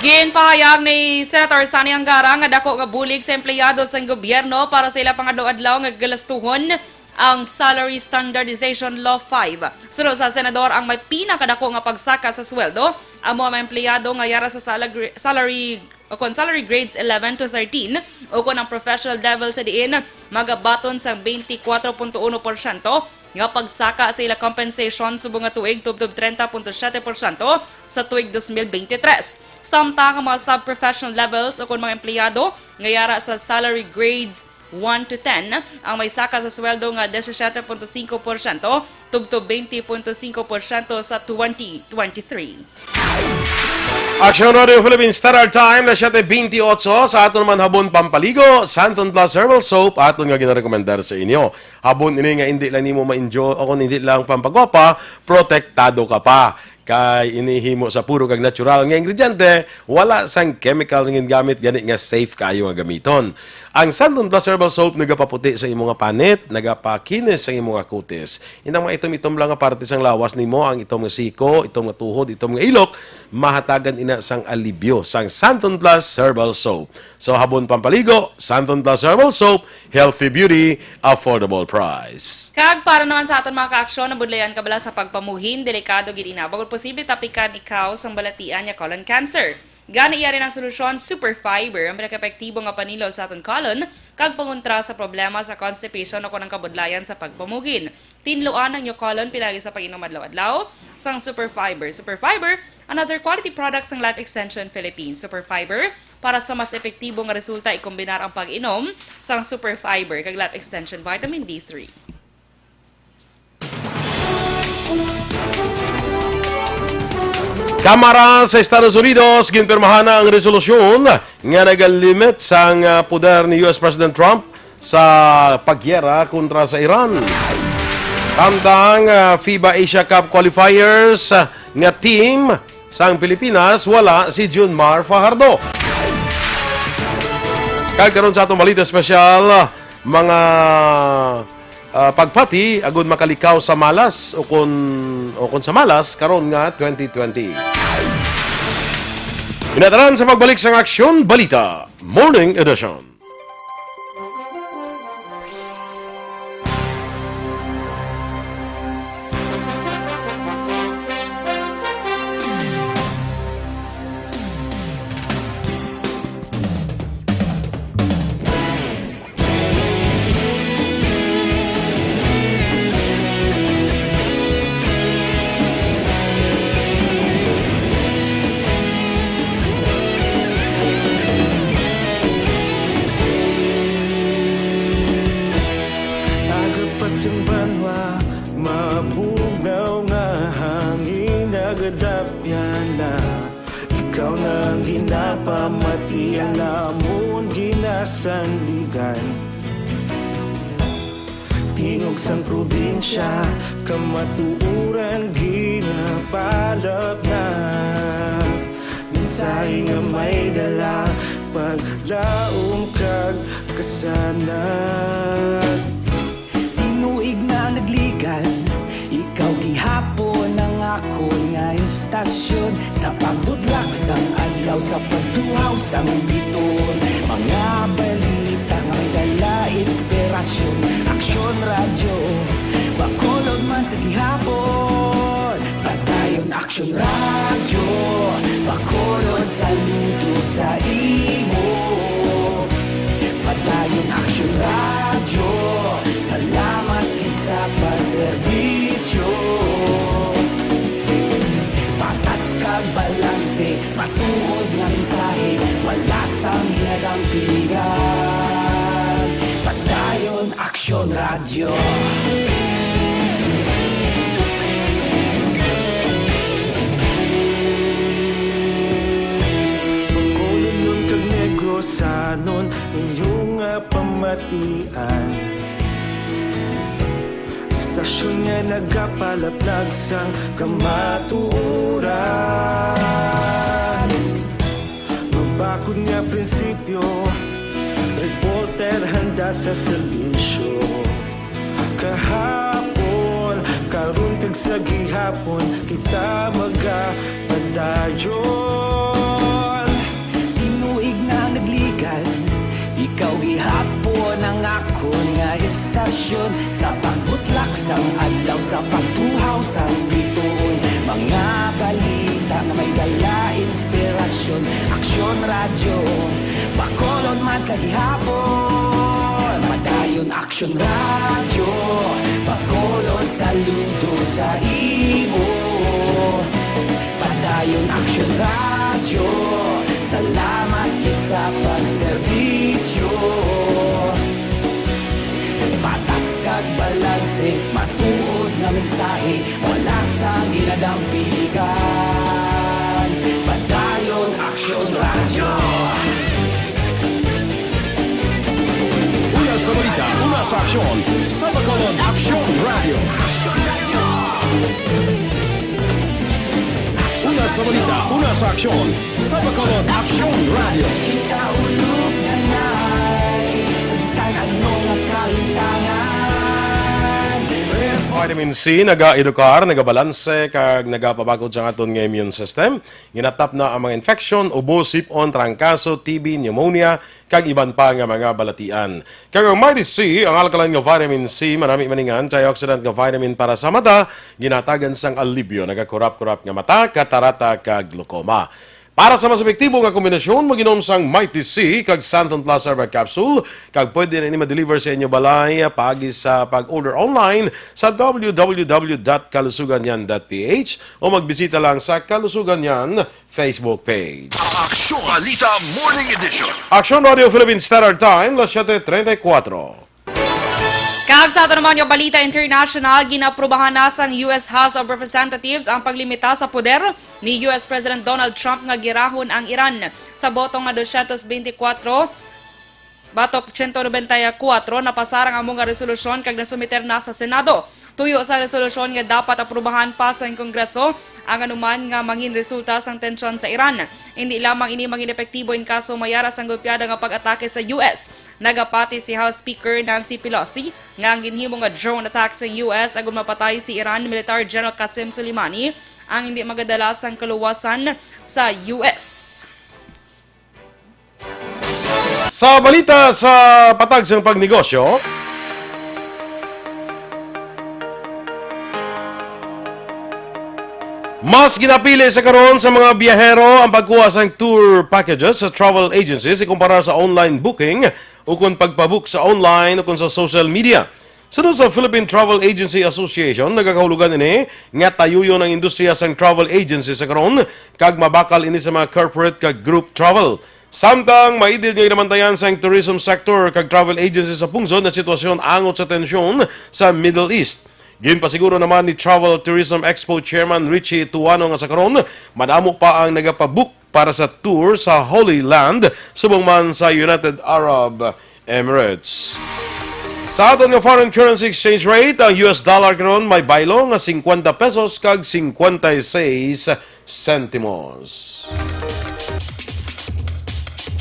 Ginpahayag ni Senator Sonny Angara nga dako nga bulig sa empleyado sang gobyerno para sa ila pangadlaw-adlaw nga galastuhon ang Salary Standardization Law five. Suno sa senador, ang may pinakadako nga pagsaka sa sweldo amo ang mga empleyado nga yara sa salagri-, salary o kon salary grades eleven to thirteen, o kon ang professional level sa diin magabaton sang twenty-four point one porsyento nga pagsaka sa ila compensation subong nga tuig tubtob treinta punto siete porsyento sa tuig dos mil bente tres. Samtang ang mga sub-professional levels o kon mga empleyado nga yara sa salary grades one to ten ang may saka sa sweldo nga disisiete punto singko porsyento tubtob twenty punto singko porsyento sa twenty twenty-three. Aksyon Radio Philippines Standard Time, na siyete bentiocho. Sa aton naman habon pampaligo, Santon Plus Herbal Soap, aton nga ginarekomendar sa inyo. Habon ini nga hindi lang nimo ma-enjoy o kung hindi lang pampagwapa, protektado ka pa. Kay ini himo sa puro kag natural nga ingrediente, wala sang chemical nga gingamit, gani nga safe kaayo nga gamiton. Ang Santon Plus Herbal Soap nagapaputi sa imo nga panit, nagapakinis sa imo nga kutis. Inang mga itom-itom lang nga parte sang lawas nimo, ang itom nga siko, itom nga tuhod, itom nga ilok, mahatagan ina sang alibyo sang Santon Plus Herbal Soap. So, habon pampaligo, Santon Plus Herbal Soap, healthy beauty, affordable price. Kag para naman sa aton mga kaaksyon, nabudlayan ka bala sa pagpamuhin, delikado gid ina. Bangod posible tapikan ikaw sang balatian nga colon cancer. Gani, iya rin ang solusyon, Super Fiber, ang pinakaepektibo nga panilo sa aton colon, kag pangontra sa problema sa constipation o kon ang kabudlayan sa pagpamuhin. Tinluan ang inyo colon pinaagi sa pag-inom adlaw-adlaw sang Super Fiber. Super Fiber, another quality product sang Life Extension Philippines. Super Fiber, Para sa mas epektibo nga resulta, ikombinar ang pag-inom sang Super Fiber kag Life Extension Vitamin D three. Kamara sa Estados Unidos ginpirmahan ang resolusyon nga nagalimit sang, ah, poder ni U S President Trump sa pagyera kontra sa Iran. Samtang, ah, FIBA Asia Cup qualifiers, ah, nga team sang Pilipinas, wala si Junmar Fajardo. Kag karon sa atong balita espesyal, mga, ah, pagpati agud makalikaw sa malas o kon, o kon sa malas karon nga twenty twenty. Inatanan sa pagbalik sang Aksyon Balita Morning Edition. Aga pa sing banwa, mabugnaw nga hangin, nagadapyan na. Ikaw na ang ginapamati, ang amon ginasandigan. Tingog sang probinsya, kamatuoran ginapalapnag. Mensahe nga may dala, paglaom kag kasanag. Tinuig na nagligad, ikaw gihapon ang akon nga istasyon. Sa pagbutlak sang adlaw, sa pagtuhaw sang bituon, mga balita nga may dala inspirasyon. Aksyon Radyo, Bacolod man sa gihapon. Padayon Aksyon Radyo, Bacolod, saludo sa imo. Padayon Aksyon Radyo, salamat gid sa pagserbisyo. Patas kag balanse, matuod nga mensahe, wala sang ginadampigan. Padayon Aksyon Radyo. Bacolodnon kag Negrosanon, inyo nga pamatian. Istasyon nga nagapalaplag sang kamatuoran. Mabakod nga prinsipyo, reporter handa sa serbisyo. Kahapon, karon kag sa gihapon, kita magapadayon. Tinuig na nagligad, ikaw gihapon ang akon nga istasyon. Sa pagbutlak sang adlaw, sa pagtuhaw sang bituon, mga balita nga may dala inspirasyon. Aksyon Radyo, Bacolod man sa gihapon. Padayon Aksyon Radyo, Bacolod, saludo sa imo. Padayon Aksyon Radyo, salamat gid sa pagserbisyo. Patas kag balanse, matuod nga mensahe, wala sang ginadampigan. Padayon Aksyon Radyo. Una sa balita, una sa aksyon, sa Bacolod Aksyon Radyo. Una sa balita, una sa aksyon, sa Bacolod Aksyon Radyo. Ikaulog na na'y sa bisan ano nga kahitangan. Vitamin C nagaedukar, nagabalanse, kag nagapabakod sa aton nga immune system. Ginatapna ang mga infeksyon, ubo, sip-on, trangkaso, T B, pneumonia, kag iban pa nga mga balatian. Kag ang Mighty C, ang alkaline nga vitamin C, manami man ning antioxidant nga vitamin para sa mata, ginatagan sang alibyo, nagakurap-kurap nga mata, katarata, kag glaucoma. Para sa mas epektibo nga kombinasyon, mag-inom sang Mighty C kag Santon Plus Herbal Capsule, kag pwede na ini ma-deliver sa inyo balay paagi sa pag-order online sa w w w dot kalusuganyan dot p h o magbisita lang sa Kalusugan Yan Facebook page. Aksyon Balita Morning Edition. Aksyon Radio Philippine Standard Time, las siete treinta y cuatro. Kag sa ato naman nga balita international, ginaprubahan na sang U S House of Representatives ang paglimita sa poder ni U S President Donald Trump nga girahon ang Iran. Sa boto nga dosyentos bente kuwatro batok siyento nobenta y kuwatro, napasar ang amo nga resolusyon kag nasumiter na sa Senado. Tuyo sa resolusyon nga dapat aprubahan pa sa Kongreso ang anuman nga mangin resulta sang tensyon sa Iran. Hindi lamang ini mangin epektibo in kaso mayara sang golpeada nga pag-atake sa U S. Nagapati si House Speaker Nancy Pelosi nga ang ginhimo nga drone attack sang U S agud mapatay si Iran Military General Qasem Soleimani ang hindi magadala sang kaluwasan sa U S. Sa balita sa patag sang pagnegosyo, mas ginapili sa karon sa mga biyahero ang pagkuha sang tour packages sa travel agencies ikumpara sa online booking ukon pagpabook sa online ukon sa social media. Suno sa Philippine Travel Agency Association, nagakahulugan ini nga tayuyon ang industriya sang travel agency sa karon kag mabakal ini sa mga corporate kag group travel. Samtang maidid nga ginabantayan sang tourism sector kag travel agency sa pungsod na sitwasyon angot sa tensyon sa Middle East. Ginpasiguro naman ni Travel Tourism Expo Chairman Richie Tuano nga sa karon, madamo pa ang nagapabook para sa tour sa Holy Land subong man sa United Arab Emirates. Sa aton nga foreign currency exchange rate, ang U S dollar karon may baylo nga singkwenta pesos kag singkwenta y seis sentimos.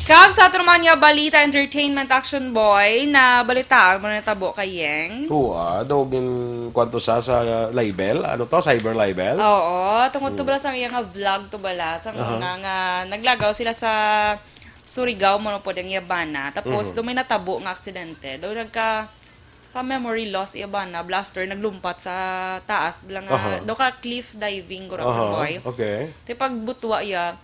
Kag sa ato naman nga balita, entertainment, Action Boy, na balita mo na tabo kay Yeng. Oo, ah, daw gin-, kwanto sa, sa libel, ano to, cyber libel? Oo, tungod to Oo. bala sang iya nga vlog to bala, sang Aha. una nga naglagaw sila sa Surigao, mo na po ding yabana. Tapos, Mhm. doon may natabo nga aksidente. Doon nagka, pa memory loss iya bana, bla after naglumpat sa taas, bla nga, Aha. do ka cliff diving, guro, Aha, boy. okay. Te pagbutwa iya,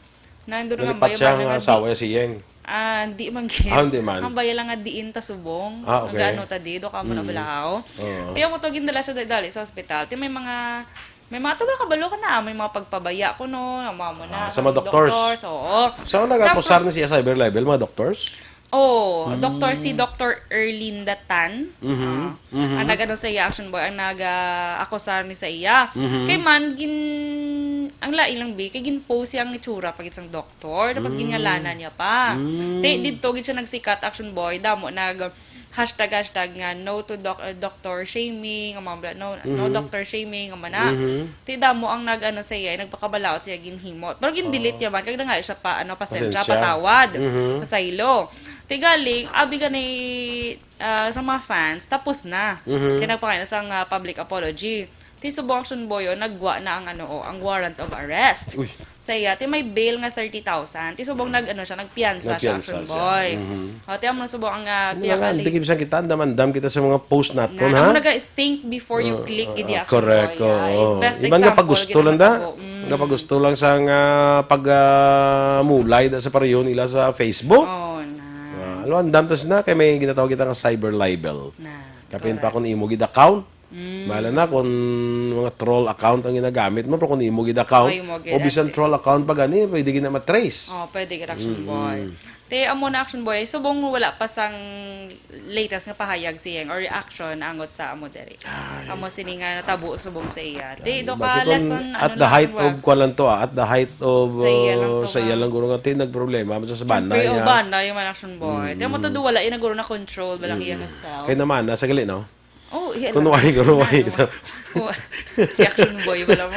na, doon nga Nalipat baya siya bana nga nga di-, asawa niya si Yeng. ah, di man gid. Ah, hindi man. Ang baya lang nga diin ta subong. Ah, okay. Ang gaano ta di, do ka mo na Mm. balahaw. Oo. Te, amo to, gindala siya dali sa ospital. Te, may mga, may mga tulo ka balo ka na, may mga pagpabaya ko, no, ang mga mo na, Ah, sa mga mga doctors? doctors, oo. So, nag-akusar Tapos na siya sa cyber libel, mga doctors? Oo, Mm. Doktor, si Doktor Erlinda Tan. Mhm, Ah, mhm. ang nag-ano sa iya, Action Boy, ang nag, ah, akusar ni sa iya. Mhm. Kay man, gin-, ang lain lang, bi, kay gin-post siya ang itsura pag isang doktor, tapos Mm. ginngalanan niya pa. Mm. Te, didto gid siya nagsikat, Action Boy, damo nag hashtag, hashtag nga no to doc-, uh, doctor shaming, ang mga bla-, no, no Mhm. doctor shaming, ang mana. Mhm. Ti damo ang nag-ano sa iya, nagpakabalaod sa iya ginhimo. Pero gin-delete Oo. niya man, kag nangayo siya pa, ano, pasensya, Pasensya. patawad, Mhm. pasaylo. Ti galing, abi gani, ah, sa mga fans, tapos na. Mhm. Kaya nagpakain na sa nga public apology. Ti subong, Action Boy, oh, nagwa na ang, ano, oh, ang warrant of arrest. Uy. Sa iya, ti may bail nga thirty thousand. Ti subong nag, ano siya, nagpiyansa siya, Nagpiyansa Action siya. Boy. Mhm. Oh, ti amo na subong ang, ah, Ano nga, piyakali-, hindi kita, andam-andam kita sa mga post naton, Na, ha? amo naga think before you Ah, click, gid ah, Action correct, Boy, ay. oo. Best Iban nga example, pagusto gid lang ang da. natabo. Mm. Nga pagusto lang sa nga pag, ah, mulay da sa pareho nila sa Facebook. Oh, na. Ah, ano, andam tas na, kay may ginatawag kita nga cyber libel. Na, Kapin pa correct. kung imo gid account, Mm. Bahala na kung mga troll account ang ginagamit mo, pero kung imo gid account, Ay, mo gid, o bisan ate. troll account pa gani, pwede gid na matrace. Oh, pwede gid, Action Mm, Boy. mm. Te, amo na, Action Boy. Subong wala pa sang latest nga pahayag siyang or reaction angot sa amo diri. Ay. Amo sini nga natabo subong sa iya. Te, Ay, do basi ka kung lesson, at ano the lang, height Action Boy. of, kuwan lang to, ah, at the height of, Sa iya lang uh, to sa iya nga. lang guro nga, te, nagproblema, sa, sa banda Siyempre, niya. oh, banda yung man, Action Boy. Mm, Te, amo to mm. do, wala yung naguro na control, walang iya nga Mm. self. Kaya naman, nasa gali, no? Oh, yeah, Kung lang. why, kung why Ano? ito. Kung, si Action Boy, wala mo.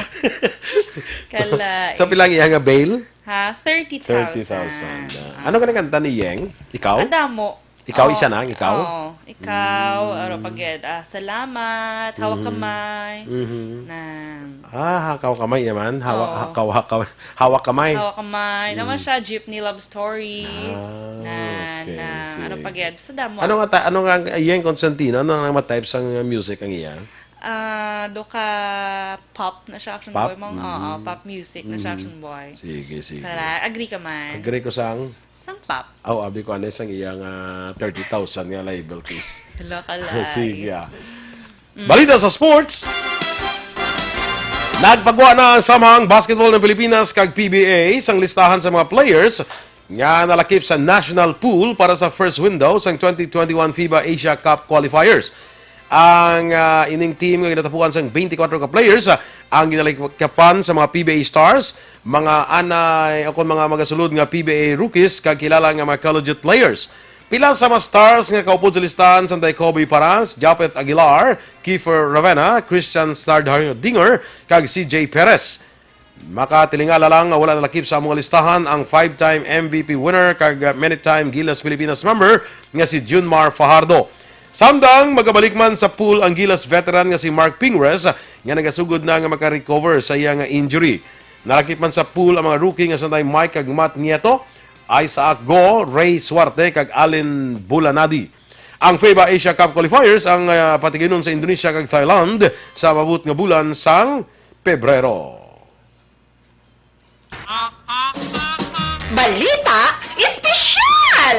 Kala, Sa eh. pilang iya nga bail? Ha? Thirty thousand. Thirty thousand, ah. Ah. Ano ka nagkanta ni Yeng? Ikaw? Ang damo. Ikaw, Oh, isa na, ikaw? Oo. Ikaw, Mm. ano, pag, ah, salamat, hawak Mhm. kamay. Mhm. Na. Ah, hakaw kamay, yaman? Hawa-, Oo. hakaw, hakaw. Hawak kamay. Hawak kamay. Naman Mm. siya, Jeepney Love Story. Ah, Na, okay. na, Sige. ano pa gid? Sa damo. Ano nga ta-, ano nga ang iyang Constantino? Ano nga ma-type sa music ang iya? ah, do ka pop na siya, Action Pop? Boy. Mong, oo, Mm. pop music na siya, Mm. Action Boy. Sige, sige. Kala, agree ka man? Agree ko sang Sang pop. Aw, abi ko, ano, sang iyang, ah, thirty thousand nga liabilities. Hala ka, Sige, ah. Mm. Balita sa sports. Nagpagwa na ang Samahang Basketball ng Pilipinas kag P B A sang listahan sa mga players nga nalakip sa national pool para sa first window sang twenty twenty-one FIBA Asia Cup qualifiers. Ang, ah, ining team nga ginatapuan sang twenty-four ka players, ah, ang ginalakapan sa mga P B A stars, mga anay, o kon mga magasulod nga P B A rookies, kag kilala nga mga collegiate players. Pila sa mga stars nga kaupod sa listahan sanday Kobe Paras, Japeth Aguilar, Kiefer Ravena, Christian Stardhar Dinger, kag C J Perez. Makatilingala lang nga wala nalakip sa among listahan ang five-time M V P winner kag many-time Gilas Pilipinas member nga si Junmar Fajardo. Samtang magabalik man sa pool ang Gilas veteran nga si Mark Pingres nga nagasugod na nga makarecover sa iya nga injury. Nalakip man sa pool ang mga rookie nga sanday Mike kag Matt Nieto, Isaac Go, Ray Suarte kag Allen Bulanadi. Ang FIBA Asia Cup qualifiers ang, ah, patiginon sa Indonesia kag Thailand sa maabot nga bulan sang Pebrero. Balita Espesyal!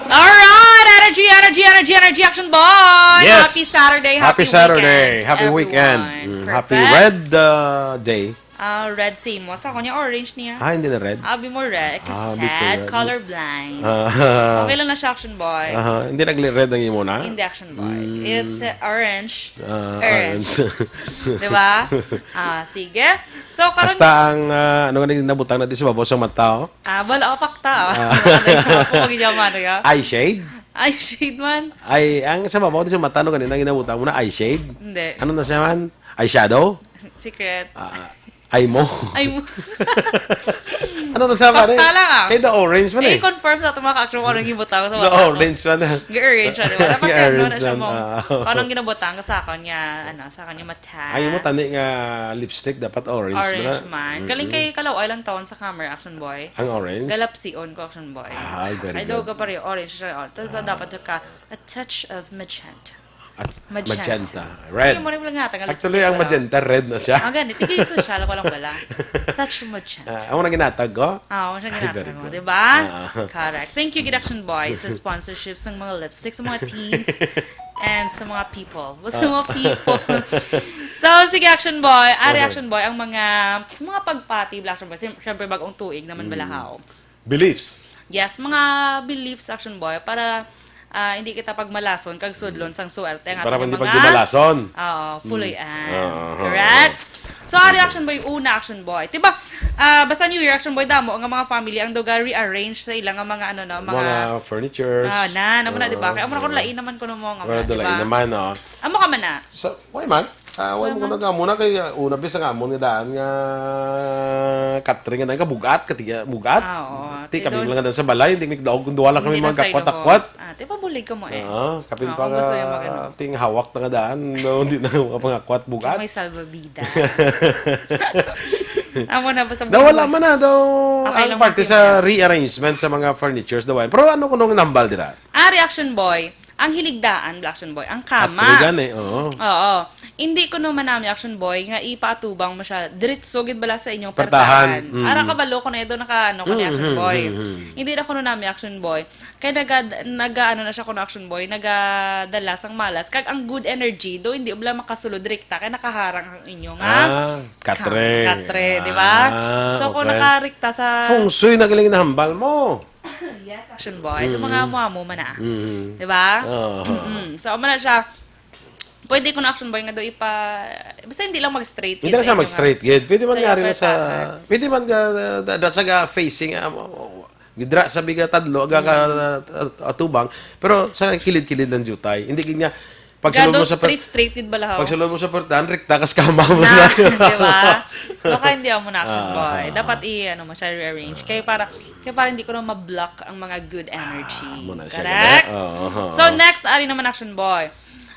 Alright! Energy, energy, energy, energy, Action Boy! Yes. Happy Saturday, happy, Happy Saturday, weekend, happy everyone. Weekend. Mm, happy Perfect. Red, uh, Day. Ah, red si mo. Sa kanya, orange niya. Ah, hindi na red? Abi mo red. Ah, Abi ko sad, red. Colorblind. Ah. Okay lang na siya, Action Boy. Aha, hindi nag-red ang imo na? Hindi, Action Boy. Mm. It's, uh, orange. Ah, Orange. orange. Di ba? Ah, sige. So, karon Hasta ang, ah, ano nga nabutang na di sa babaw sa mata, oh? Ah, wala, oh, pakta, oh. Ah. Ako, pag-iyaman, ya. Eye shade? Eye shade man. Ay, ang sa babaw di sa mata, no, ganina, ang ginabutang mo na eye shade? Hindi. Ano na siya man? Eyeshadow? Secret. Ah, ay mo. Ay mo. Ano na sa pare? Pakta lang, ah. Kay the orange man, eh. I-confirm sa itong mga ka-action kung anong gibutang sa The mata ko. Orange man, ah. Ga-orange siya, di ba? Dapat The yan, no, orange na siya man, mo. Ah. Kung anong ginabutang ka sa akon niya, ano, sa akon niya mata. Ay, mo tani nga lipstick, dapat orange man. Orange man. Mm-mm. Kaling kay Kalaw Oil ang taon sa camera, Action Boy. Ang orange? Galapsion ko, Action Boy. Ah, very Ay, daw good. Ka pareho, orange siya. Oh. Tapos Ah. dapat ka, a touch of magenta. At Magenta. Magenta. Red. Hindi mo rin lang nga, tagal Actually, ang lipstick, magenta, red na siya. Ah, ganit. Ikaw yung sosyal, walang wala. Touch magenta. Ah, ang mga ginatag ko? Ah, ang mga Ay, ginatag very mo, good. Di ba? Ah. Correct. Thank you, Gid Action Boy, sa sponsorship sa mga lipstick, sa mga teens, and sa mga people. Sa mga Ah. people. So, sige, Action Boy. Ari, Okay. Action Boy, ang mga, mga pagpati, Black Action Boy. Siyem-, siyempre, bagong tuig naman, Mm. balahaw. Beliefs. Yes, mga beliefs, Action Boy, para, ah, hindi kita pagmalason kag sudlon sang suwerte ang Para ating hindi mga pagdumalason. Oo, Mm. puloy-an. Oo, oo, Correct? oo. So, ari, Okay. Action Boy, una, Action Boy. Diba, ah, basta New Year, Action Boy, damo nga mga family ang daw ga-rearrange sa ilang nga mga, ano, no, mga Mga furnitures. Ah, na, naman na, diba? Oo, Kaya amo na kung oo. lain naman kuno mo nga Wala mga, doon, lain diba? naman, oh. Amo ka man na. Sa, why man? Ah, why mo Tama. Ko nag-amo na kay, ah, una, bisa nga amo nga daan nga catering nga daan ka bugat, katiga, bugat. Ah, oo. Ti Ti kami doon. Lang nga daan sa balay, hindi mi daog kung duwa lang kami Hindi na mga sa ilo mo. Kakwat-akwat. Ah, ti pabulig ka mo eh. Oo, kapin Oo, pa kung nga gusto yung mag-ano. Ting hawak na nga daan, no, hindi na mga pangakwat bugat. May salbabida. Amo na, basta Daw wala man na, daw Okay ang lang parte man sa siya. Rearrangement sa mga furnitures daw. Pero ano ko nung nambal dira? Ah, reaction boy. Ang hiligdaan, Black Action Boy, ang kama. At gani, oo. Oo. Hindi ko naman nami, Action Boy, nga ipaatubang mo siya diretso gid bala sa inyong Pertahan. Pertahan. Mm. Ara kabalo ko na ito, naka, ano ko na, Mm, Action mm, Boy. Mm, mm. Hindi na kuno nami, Action Boy. Kay naga, naga, ano na siya kuno, Action Boy, nagadala sang malas. Kag ang good energy do, hindi bala makasulod rekta, kay nakaharang ang inyo nga Ah, katre. Katre, di ba? Ah, So, kung okay. Nakarikta sa Feng shui na galing nahambal mo. Yes, Action Boy. Itong mga Mm. amo-amo man na. Mm. Di ba? Oo. Mm-mm. So, amo na siya. Pwede ko na, Action Boy, nga do ipa... Basta hindi lang mag-straight Hindi gid lang sa siya mag-straight inyo nga gid. Pwede man sa nga rin sa... Pertahan. Pwede man nga, da, da, sa ga facing, ah, mo- mo- gidra sa biga tadlo, aga ka, Mm. at- atubang, pero sa kilid-kilid ng jutay. Hindi gid nga, pag Gado sulod mo sa per- straight, straight gid bala, ho. Pag sulod mo sa pertahan, rekta kas kama mo Na, na. Di ba? Baka hindi amo na, Action Ah, Boy. ah, Dapat ah. I, ano mo siya, rearrange. Kaya para, kaya para hindi ko na ma-block ang mga good energy. Ah, amo na siya, Correct? Ganda. Oo, oo, So, oo. Next, ari naman, Action Boy.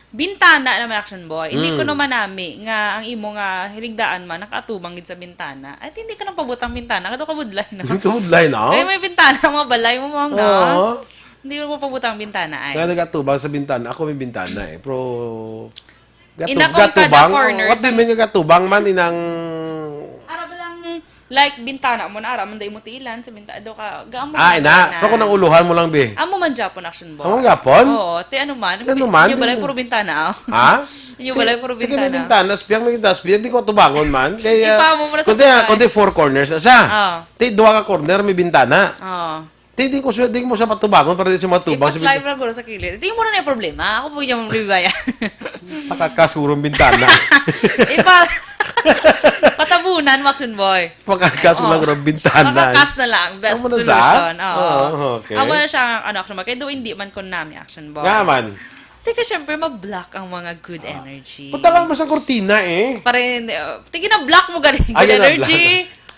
Bintana naman, Action Boy. Hindi ko Mm. Naman nami nga ang imo nga hiligdaan man, nakaatubang gid sa bintana. At hindi ka nang pabutang bintana, kato kabudlay na. Hindi kabudlay na? Kaya may bintana, mga balay mo, mga Oo. Hindi mo pabutang bintana ay. Kaya nagatubang sa bintana. Ako may bintana eh. Pero gatu- Ina kung kada gatubang. corners. What do you mean nga gatubang man inang Para ba lang, like, bintana mo na, ara man dahil mo tiilan sa bintana. Do ka, gaamo Ah, na ina. na. Pero kung nang uluhan mo lang, be. Amo man Japon action boy. Amo Japon? Oo, ti ano man. Ti ano man? Inyo balay puro bintana. Oh. Ha? Inyo balay puro Ti kini bintana. bintana, spiyang may kita, spiyang di ko tubangon man. Kaya, Ipa mo muna sa kundi, bintana. kundi four corners na siya. Oh. Ti duha ka corner may bintana. Oh. Ti di ko siya, di mo siya patubangon para di siya matubang. Ipa-slide mo na guro sa kilid. Tingin mo na na yung problema. Ako po yung problema yan. Pakakas urong bintana. Ipa, patabunan mo action boy. Pakakas mo Oo. lang urong bintana. Pakakas na lang. Best Amo na sa? solution. Oo. Oo, okay. Amo na siya ang ano, action boy. Kaya do hindi man ko nami action boy. Nga man. Teka, syempre, ma-block ang mga good energy. Punta lang mo sa kortina eh. Pare, uh, tingin na block mo galing. Ay, Good yun na, energy.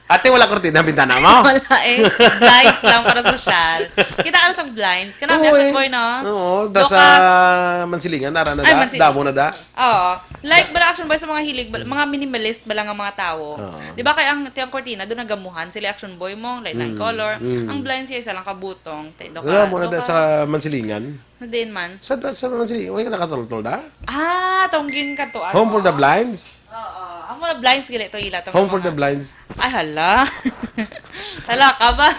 Ate, wala kortina, bintana mo? Wala eh. Blinds lang para sosyal. Kita ka sa blinds. Kana Oo, action eh. boy, no? Oo, Do da sa ka- Mansilingan, nara na Ay, da. Mansilingan. Damo na da. Oo. Like, bala action boy sa mga hilig, bala- mga minimalist bala nga mga tao. Oo. Di ba kaya ang, ang kortina, doon nagamuhan sila action boy mo, like, like Mm, color. mm. Ang blinds siya, isa lang kabutong. Te, do ka, Damo na do da ka- sa Mansilingan. Na din man. Sa, sa Mansilingan, wala ka nakatultol da? Ah, tonggin ka to. Ano? Home for the blinds? Oo. Ang mga blinds, gali to ila. Tong Home for mga- the blinds. Ay, hala. Hala ka ba?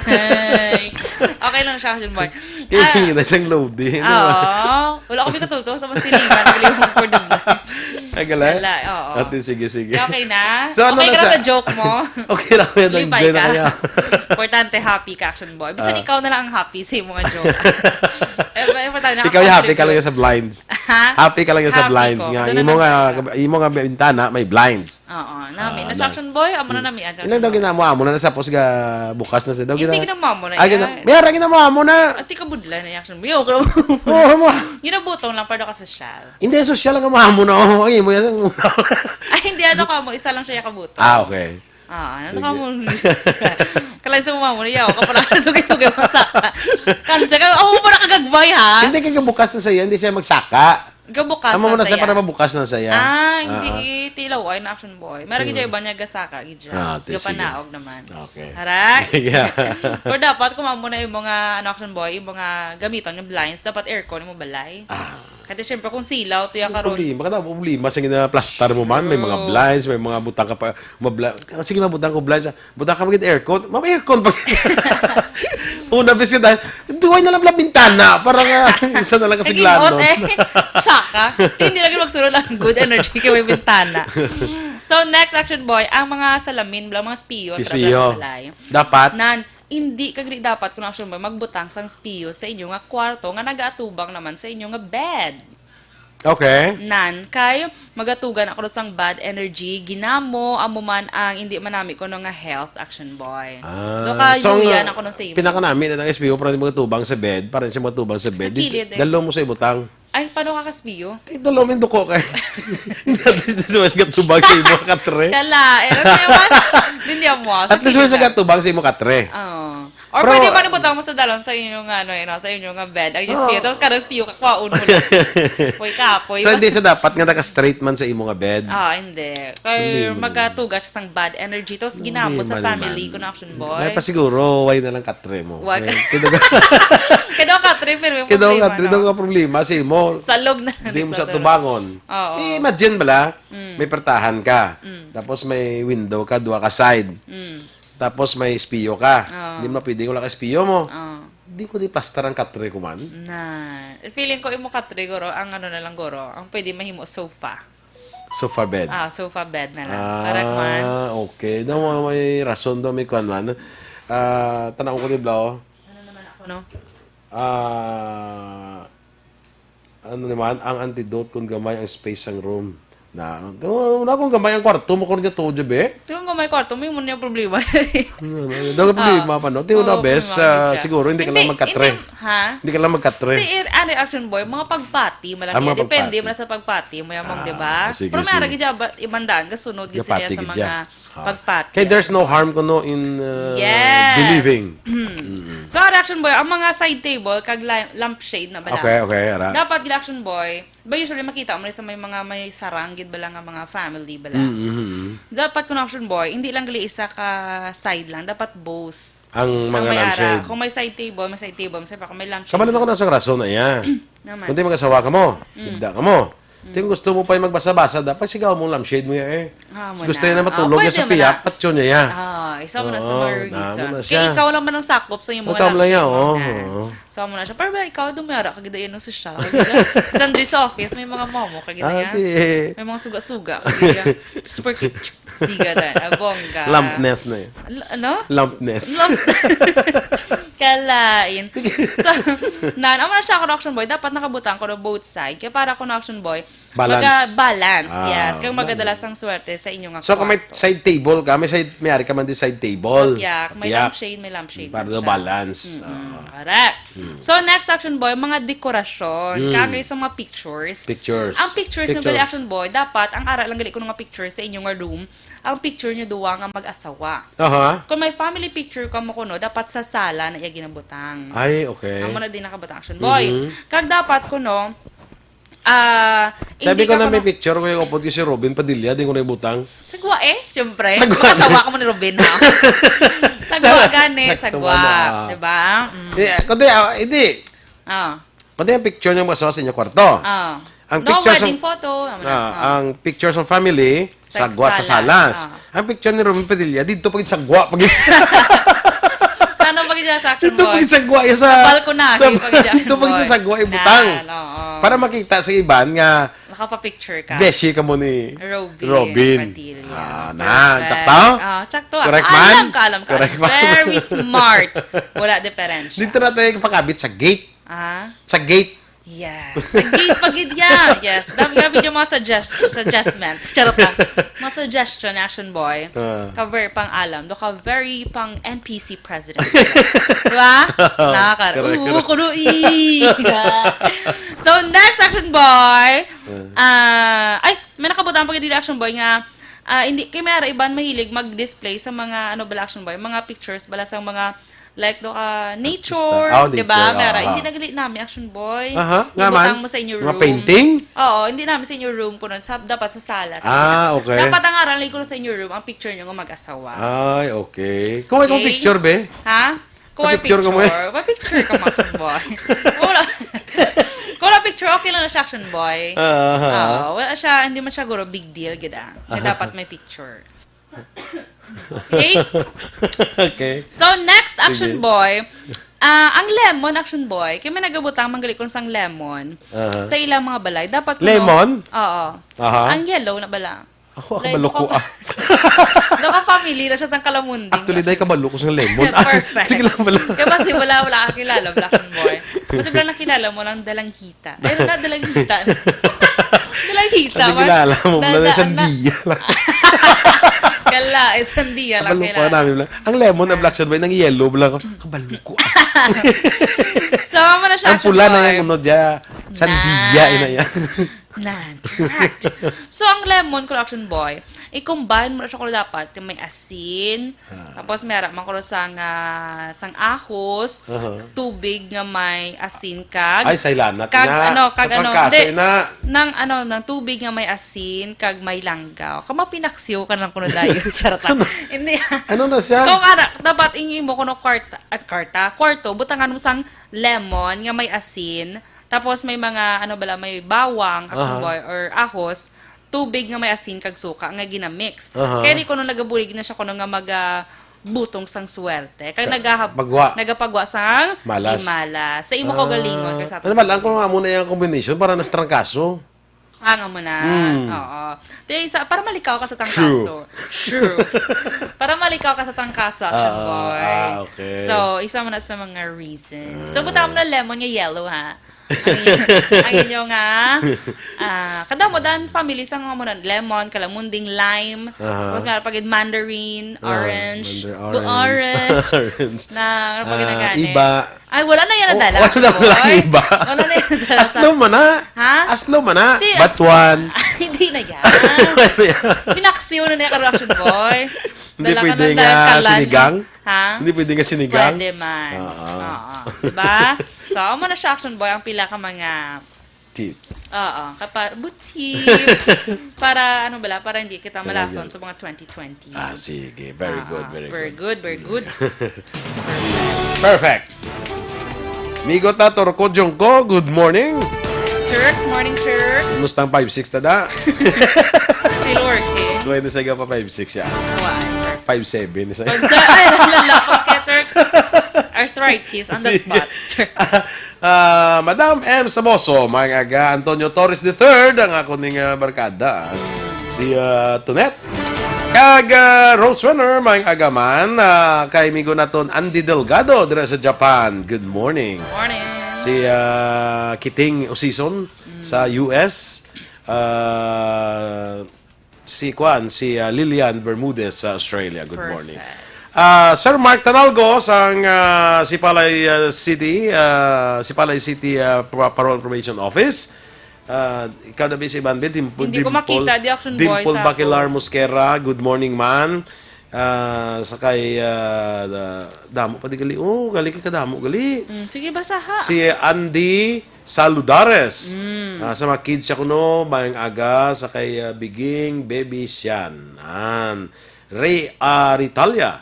Ay. Okay lang siya, action boy. Kaya na siyang load eh. Oo. Wala ko bikatulto sa Mansilingan. Gali home for the blinds. Ay, galing? Wala, oo. Ate, sige, sige. Kaya okay na? So, ano Okay na ka na sa- sa joke mo? Okay lang, kaya Lipay nag-enjoy na ka. kaya. Importante, happy ka, action boy. Bisan Ah. Ikaw na lang ang happy sa imong joke. Eh, importante, Ikaw yung happy ka lang nakakontribute. sa blinds. Ha? Happy ka lang sa Happy blinds. ko. Nga, Doon imo na nga, lang siya. imo nga bintana, may blinds. Oo, nami. Ah, Na action boy, amo na nami ang Ilan daw ginamo-amo na, tapos ga bukas na siya. Daw Hindi gina- ginamo-amo na Ay, yan. gina- May ara ginamo-amo na. Ati ka budla na yung action boy. Yo, grabe. Oo, mo. Ginabutong lang para ka sosyal. Hindi, sosyal ang amo na. Oh, ay, mo yan. Ay, hindi, ano ka mo, isa lang siya kabutong. Ah, okay. Ah, ano Sige. ka mo? Kalain sa mama mo, yaw ka pala. Tugay-tugay mo sa kansa ka. Ako mo na kagagmay, ha? Hindi, kaya bukas na siya, hindi siya magsaka. Gabukas Amo na na siya siya. Para mabukas na siya. Ah, hindi Ah. eh. Tilaway na action boy. Mara gid ba niya gasaka gid siya. Ah, Sige, sige. Panaog naman. Okay. Harak. Yeah. Pero dapat kung amo na yung mga ano, action boy, yung mga gamiton, yung blinds, dapat aircon yung balay. Ah. Kasi syempre kung silaw, tuya Ang karon. problema, kada problema sa ginaplastar mo man, may mga True. blinds, may mga butang ka pa, mabla, oh, sige, mabutang ko blinds, ah. Butang ka magid aircon, ma'am, aircon pa. Una, bis kita, duway na lang pala bintana, para nga, isa na lang kasi Naging hot glano. Eh. Shock ka. Hindi lagi magsunod ang good energy kay may bintana. So, next action boy, ang mga salamin, bala, mga spiyo, Yes, para spiyo. sa balay. Dapat, Nan, hindi ka gani dapat kung action boy, magbutang sang spiyo sa inyo nga kwarto nga nagaatubang naman sa inyo nga bed. okay. Nan, kay magatugan ako sang bad energy, ginamo, amo man ang hindi manami ko nga health action boy. Ah, Do ka so, yuya ang, na ko sa imo. Pinakanami na ng S P O, para hindi magtubang sa bed, para hindi siya matubang sa bed. Sa kilid, eh. Dalo mo sa ibutang. Ay, paano ka kaspiyo? Eh, dalo mo yung duko kay. At least, di siya matubang sa imo katre. Kala, eh, ano naman? Hindi mo. At least, siya gatubang sa imo katre. Oo. Or Pero- pwede man ibutang mo sa dalon sa inyo nga, ano, yun, sa inyo nga bed. Ang Oo. spiyo. Tapos karang spiyo, kakwaon mo lang. Poy ka, poy. So, hindi sa dapat nga naka-straight man sa imo nga bed. Ah, hindi. Kaya Hindi mo magatuga siya sang bad energy. Tapos ginamo Hindi sa man family man. ko na action boy. May pa siguro, why na lang katre mo. Wag. Eh, kidog- Kaya ka trip, pero may Kidog problema, ka, kidog no? ka problema sa imo. Salog na. Hindi mo sa Salog. Tubangon. Oo. Eh, imagine bala, Mm. may pertahan ka. Mm. Tapos may window ka, duha ka side. Mm. Tapos may spiyo ka. Oo. Hindi mo pwedeng wala ka spiyo mo. Oo. Hindi ko di plastar ang katre ko man. Na. Feeling ko imo katre, guro, ang ano na lang, guro, ang pwede mahimo sofa. Sofa bed. Ah, sofa bed na lang. Correct man. Ah, okay. Daw may, may rason daw, may kuwan man. Ah, tanaw ko ni Blau. Ano naman ako, no? Ah, ano naman, ang antidote kung gamay ang space sang room. Na, wala akong gamay ang kwarto mo, kung niya to, be? Tingnan ko may kwarto, may mo niya problema. Ano, ano, daw problema pa, no? Tingnan Oo, na, bes, problema ah, siya. Siguro hindi ka lang magkatre. Hindi, ha? Hindi ka lang magkatre. Hindi, eh, ano, action boy, mga pagpati, malaki. Ah, mga Depende pagpati. man sa pagpati mo yung Ah, di ba? sige, Pero may sige. aragi dyan, ba- ibandaan ka, sunod gid Gapati sila sa gid mga siya. Ah. pagpati. Kay there's no harm kuno in uh, Yes. believing. Mm. So, ang action boy, ang mga side table, kag la- lampshade na bala. Okay, okay, ara. Dapat gid action boy, ba usually makita mo rin sa may mga may sarang gid bala nga mga family bala. Mm, mm, mm. Dapat kung action boy, hindi lang gali isa ka side lang, dapat both. Ang mga lampshade. Kung may side table, may side table. Masaya pa kung may lampshade. Kabalo na ko na sang rason na iya. Naman. Kung di mag-asawa ka mo, bugda ka mo. Di kung gusto mo pa yung magbasa-basa, dapat sigaw mo lampshade mo iya eh. Ah, mo na. Gusto niya na matulog niya sa piyak, patyo niya iya. Ah, isa mo na sa mga reasons. Kaya ikaw lang man ang sakop sa iyong mga lampshade mo na. So, amo na siya. Pero ba, ikaw, dumiyara ka gid yan, no, sosyal. Sa Andres office, may mga momo ka gid yan. May mga suga-suga ka gid yan. Super cute. Siga na. Ah, bongga. Lumpness na yun. L-, ano? Lumpness. Lump-, kalain. So, nan, amo na siya ako, Action Boy. Dapat nakabutang ko na both side. Kaya para ko na, Action Boy, balance. Maga-balance, yes. Kaya magadala sang swerte sa inyo nga kwarto. So, kung may side table ka, may side, may ari ka man di side table. Kapiyak, may lampshade, may lampshade. Para balance. Correct. So, next, Action Boy, mga dekorasyon. Kaya sa mga pictures. Pictures. Ang pictures, yung gali, Action Boy, dapat, ang ara lang gali ko nga pictures sa inyo nga room, ang picture nyo duwa nga mag-asawa. Aha. Kung may family picture ka mo kuno, dapat sa sala na iya ginabutang. Ay, okay. Amo na din nakabutang, Action Boy. Kag dapat kuno, ah, sabi ko na may picture ko yung upod ko si Robin Padilla, di ko na ibutang. Sagwa eh, siyempre. Sagwa. Mag-asawa ka mo ni Robin, ha? Sagwa gani, sagwa. Diba? Mm. Eh, kundi, ah, hindi. Ah. Pati ang picture niya mag-asawa sa inyo kwarto. Ah. Ang picture sa wedding photo, amo na. Ah, ang picture sa family, sagwa sa salas. Ah. Ang picture ni Robin Padilla, dito pag sagwa pag Sana pag siya sa action boy. Dito pag sagwa ya sa balkonahe pag siya. Dito pag sagwa ibutang. Para makita sa iban nga nakapa-picture ka. Beshi ka mo ni Robin Padilla. Ah, na, sakto? Ah, sakto. Correct man? Alam ka, alam ka. Correct man? Very smart. Wala diferensya. Dito na tayo pakabit sa gate. Ah? Sa gate. Yes. Sa gate pa gid ya. Yes. Dami, dami yung mga suggest-, suggestments. Charot lang. Mga suggestion, action boy. Ah. Ka very pang alam. Do ka very pang N P C president. Diba? Nakakar-, correct, oo, correct. Kuno i. So, next action boy. Ah. Ah, ay, may nakabutang pa gid dili action boy nga, ah, hindi, kay may ara iban mahilig mag-display sa mga, ano bala, action boy, mga pictures bala sa mga like, do ka, nature, di ba? Artista. Ah, nature, ah. Mera, hindi na gali nami, action boy. Aha, nga man? Ibutang mo sa inyo room. Mga painting? Oo, hindi nami sa inyo room, kuno sa, dapat sa sala, sa Ah, okay. Dapat ang aral ko sa inyo room, ang picture nyo nga mag-asawa. Ay, okay. Kung may kong picture, be? Ha? Kung may picture ka mo, eh. May picture ka mo, action boy. Wala. Kung wala picture, okay lang na siya, action boy. Ah, aha. Oo, wala siya, hindi man siya guro big deal, gid, ah. Nga dapat may picture. Okay? Okay. So, next, action boy. Ah, ang lemon, action boy. Kaya may nagabutang manggalikon sang lemon sa ilang mga balay. Aha. Dapat, lemon? Oo. Aha. Ang yellow na bala. Ako, like, kabalo ko, ah. Daw ka family na siya sang kalamunding. Actually, dahil kabalo ko sa lemon. Perfect. Sige lang pala. Kaya basi wala, wala ka kilala, black boy. Basi wala nakilala mo lang dalanghita. Ay, ano na, dalanghita. Dalanghita, man. Ang kilala mo, wala na, sandiya lang. Kala, eh, sandiya lang kilala. Kabalo ko, namin lang. Ang lemon na black, sir, nang yellow lang. Kabalo ko, ah. So, amo na siya, ang pula na yan, ano, dya. Sandiya, ina yan. Nan, correct. So, ang lemon, kuno action boy, i-combine mo na siya kuno dapat kay may asin. Ah. Tapos, may ara man kuno sang, ah, sang ahos, tubig nga may asin kag, ay, saylanat kag, na. Ano, kag, ano, hindi, nang, ano, nang tubig nga may asin kag may langgaw. Kama pinaksiw ka lang kuno dayo. Charot lang. Hindi. Ano na siya? Kung ara, dapat inyo mo kuno kwarta, at kwarta, kwarto, butangan mo sang lemon nga may asin, tapos may mga, ano bala, may bawang, action boy, or ahos, tubig nga may asin kag suka nga ginamix. Aha. Kaya di kuno nagabulig na siya kuno nga maga-, butong sang swerte. Kaya nagahab-, nagapagwa sang malas. Sa imo kaugalingon, kaya sa ano ba lang kung amo na yung combination para nas trangkaso? Ah, nga mo na. Mm. Oo. Di, sa, para malikaw ka sa tangkaso. True. True. Para malikaw ka sa tangkaso, action boy. Ah, okay. So, isa mo na sa mga reasons. So, buta mo na lemon nga yellow, ha? Ang inyo, ang inyo nga, ah, kada mo dan family sa nga mo na lemon, kalamunding, lime, tapos meron pa gid mandarin, orange, orange. Orange. Na, ano pa gid na gani? Iba. Ay, wala na yan nadala, wala na, wala iba. Wala na yan nadala. Aslo man na. Ha? Aslo man na. Batuan. Hindi na yan. Pinaksiw na niya ka action boy. Hindi pwede nga sinigang? Ha? Hindi pwede nga sinigang? Pwede man. Oo. Oo. Diba? So, amo na siya, action boy, ang pila ka mga tips. Oo, kapa-, but tips. Para, ano bala, para hindi kita Para malason dyan. Sa mga twenty twenty. Ah, sige. Very Ah, good, ah, very very good. Good, very good. Perfect. Migo ta, Torko Jongko, good morning. Turks, morning, Turks. Kumusta ang five six ta da? Still working. Duway na sa pa five six siya. Why? Five seven na sa Pag sa, ay, lalapot kay Turks. Arthritis on the Sige. Spot. Ah, Madam M Samoso, maayong aga. Antonio Torres the third, ang ako ning, ah, barkada. Si, ah, Tonet. Kag, ah, Rose Renner, maayong aga man. Ah, kay migo naton Andy Delgado dira sa Japan. Good morning. Morning. Si, ah, Kiting Usison sa U S. Ah, si Kwan, si, ah, Lilian Bermudez sa Australia. Good morning. Perfect. Ah, Sir Mark Tanalgo sang, ah, Sipalay, ah, City, ah, Sipalay City, ah, Pro-, Parol Probation Office. Ah, ikaw na, Miss Ivan Bill, Dimple, Hindi ko Dimple, makita, di action boy Dimple sa Baquilar ako. Mosquera, good morning, man. Ah, sa kay, ah, da-, damo pa di gali. Oh, gali ka kadamo, gali. Mm, sige, basaha. Si Andy Saludares. Mm. Ah, sa mga kids siya kuno, maayong aga sa kay, ah, Biging, Baby Sian. An. Ray, ah, Ritalia.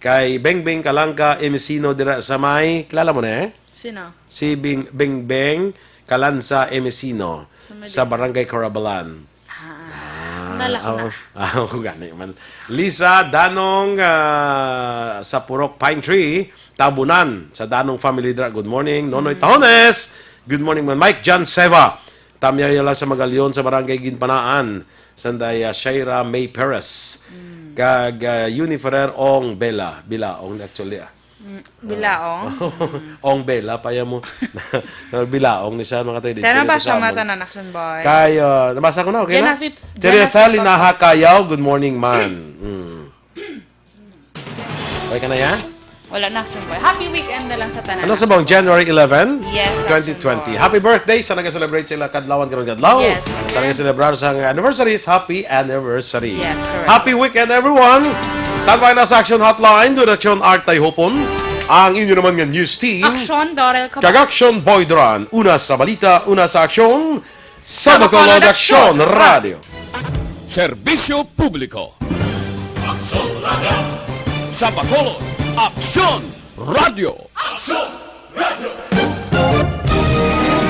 Kay Bengbeng Kalangka Emesino dira sa may, kilala mo na eh? Sino? Si Bing, Bengbeng Kalansa Emesino Sa may sa di- Barangay Carabalan. Ah, Ah, nalak na. Ah, oh, gani man. Lisa Danong, ah, sa Purok Pine Tree, Tabunan, sa Danong family dira. Good morning, Nonoy Mm. Tahones. Good morning man. Mike John Seva. Tamyaw lang sa Magalion sa Barangay Ginpanaan. Sanday, ah, Shaira May Perez. Mm. Kag, ah, Yuni Ferrer Ong Bela. Bilaong, actually, ah. Mm, bilaong. Ong Bela, pa ya mo. Bilaong ni siya, mga tayo. Tara, Dito nabasa sa mo, amon. Tanan, Action Boy. Kay, ah, nabasa ko na, okay Jen na? Afit-, Jen Teresa Afit Linaha Lopez. Kayaw, good morning, man. Mm. Okay ka na yan? Wala na, Action Boy. Happy weekend na lang sa tanan, Ano sa Action bang Boy. January eleven, Yes, Action twenty twenty. Boy. Happy birthday sa nag-celebrate sila kadlawan karon kadlaw. Yes, Sa correct. Nag-celebrar sa anniversaries, happy anniversary. Yes, correct. Happy weekend, everyone. Standby na sa Action Hotline, Dudaktion Art Tayhopon. Ang inyo naman nga news team. Action, Dorel Kaba- Kag Action Boy Duran. Una sa balita, una sa aksyon. Sa Bacolod Aksyon Radio. Serbisyo publiko. Aksyon Radio. Sa Bacolod Aksyon Radio. Aksyon Radio.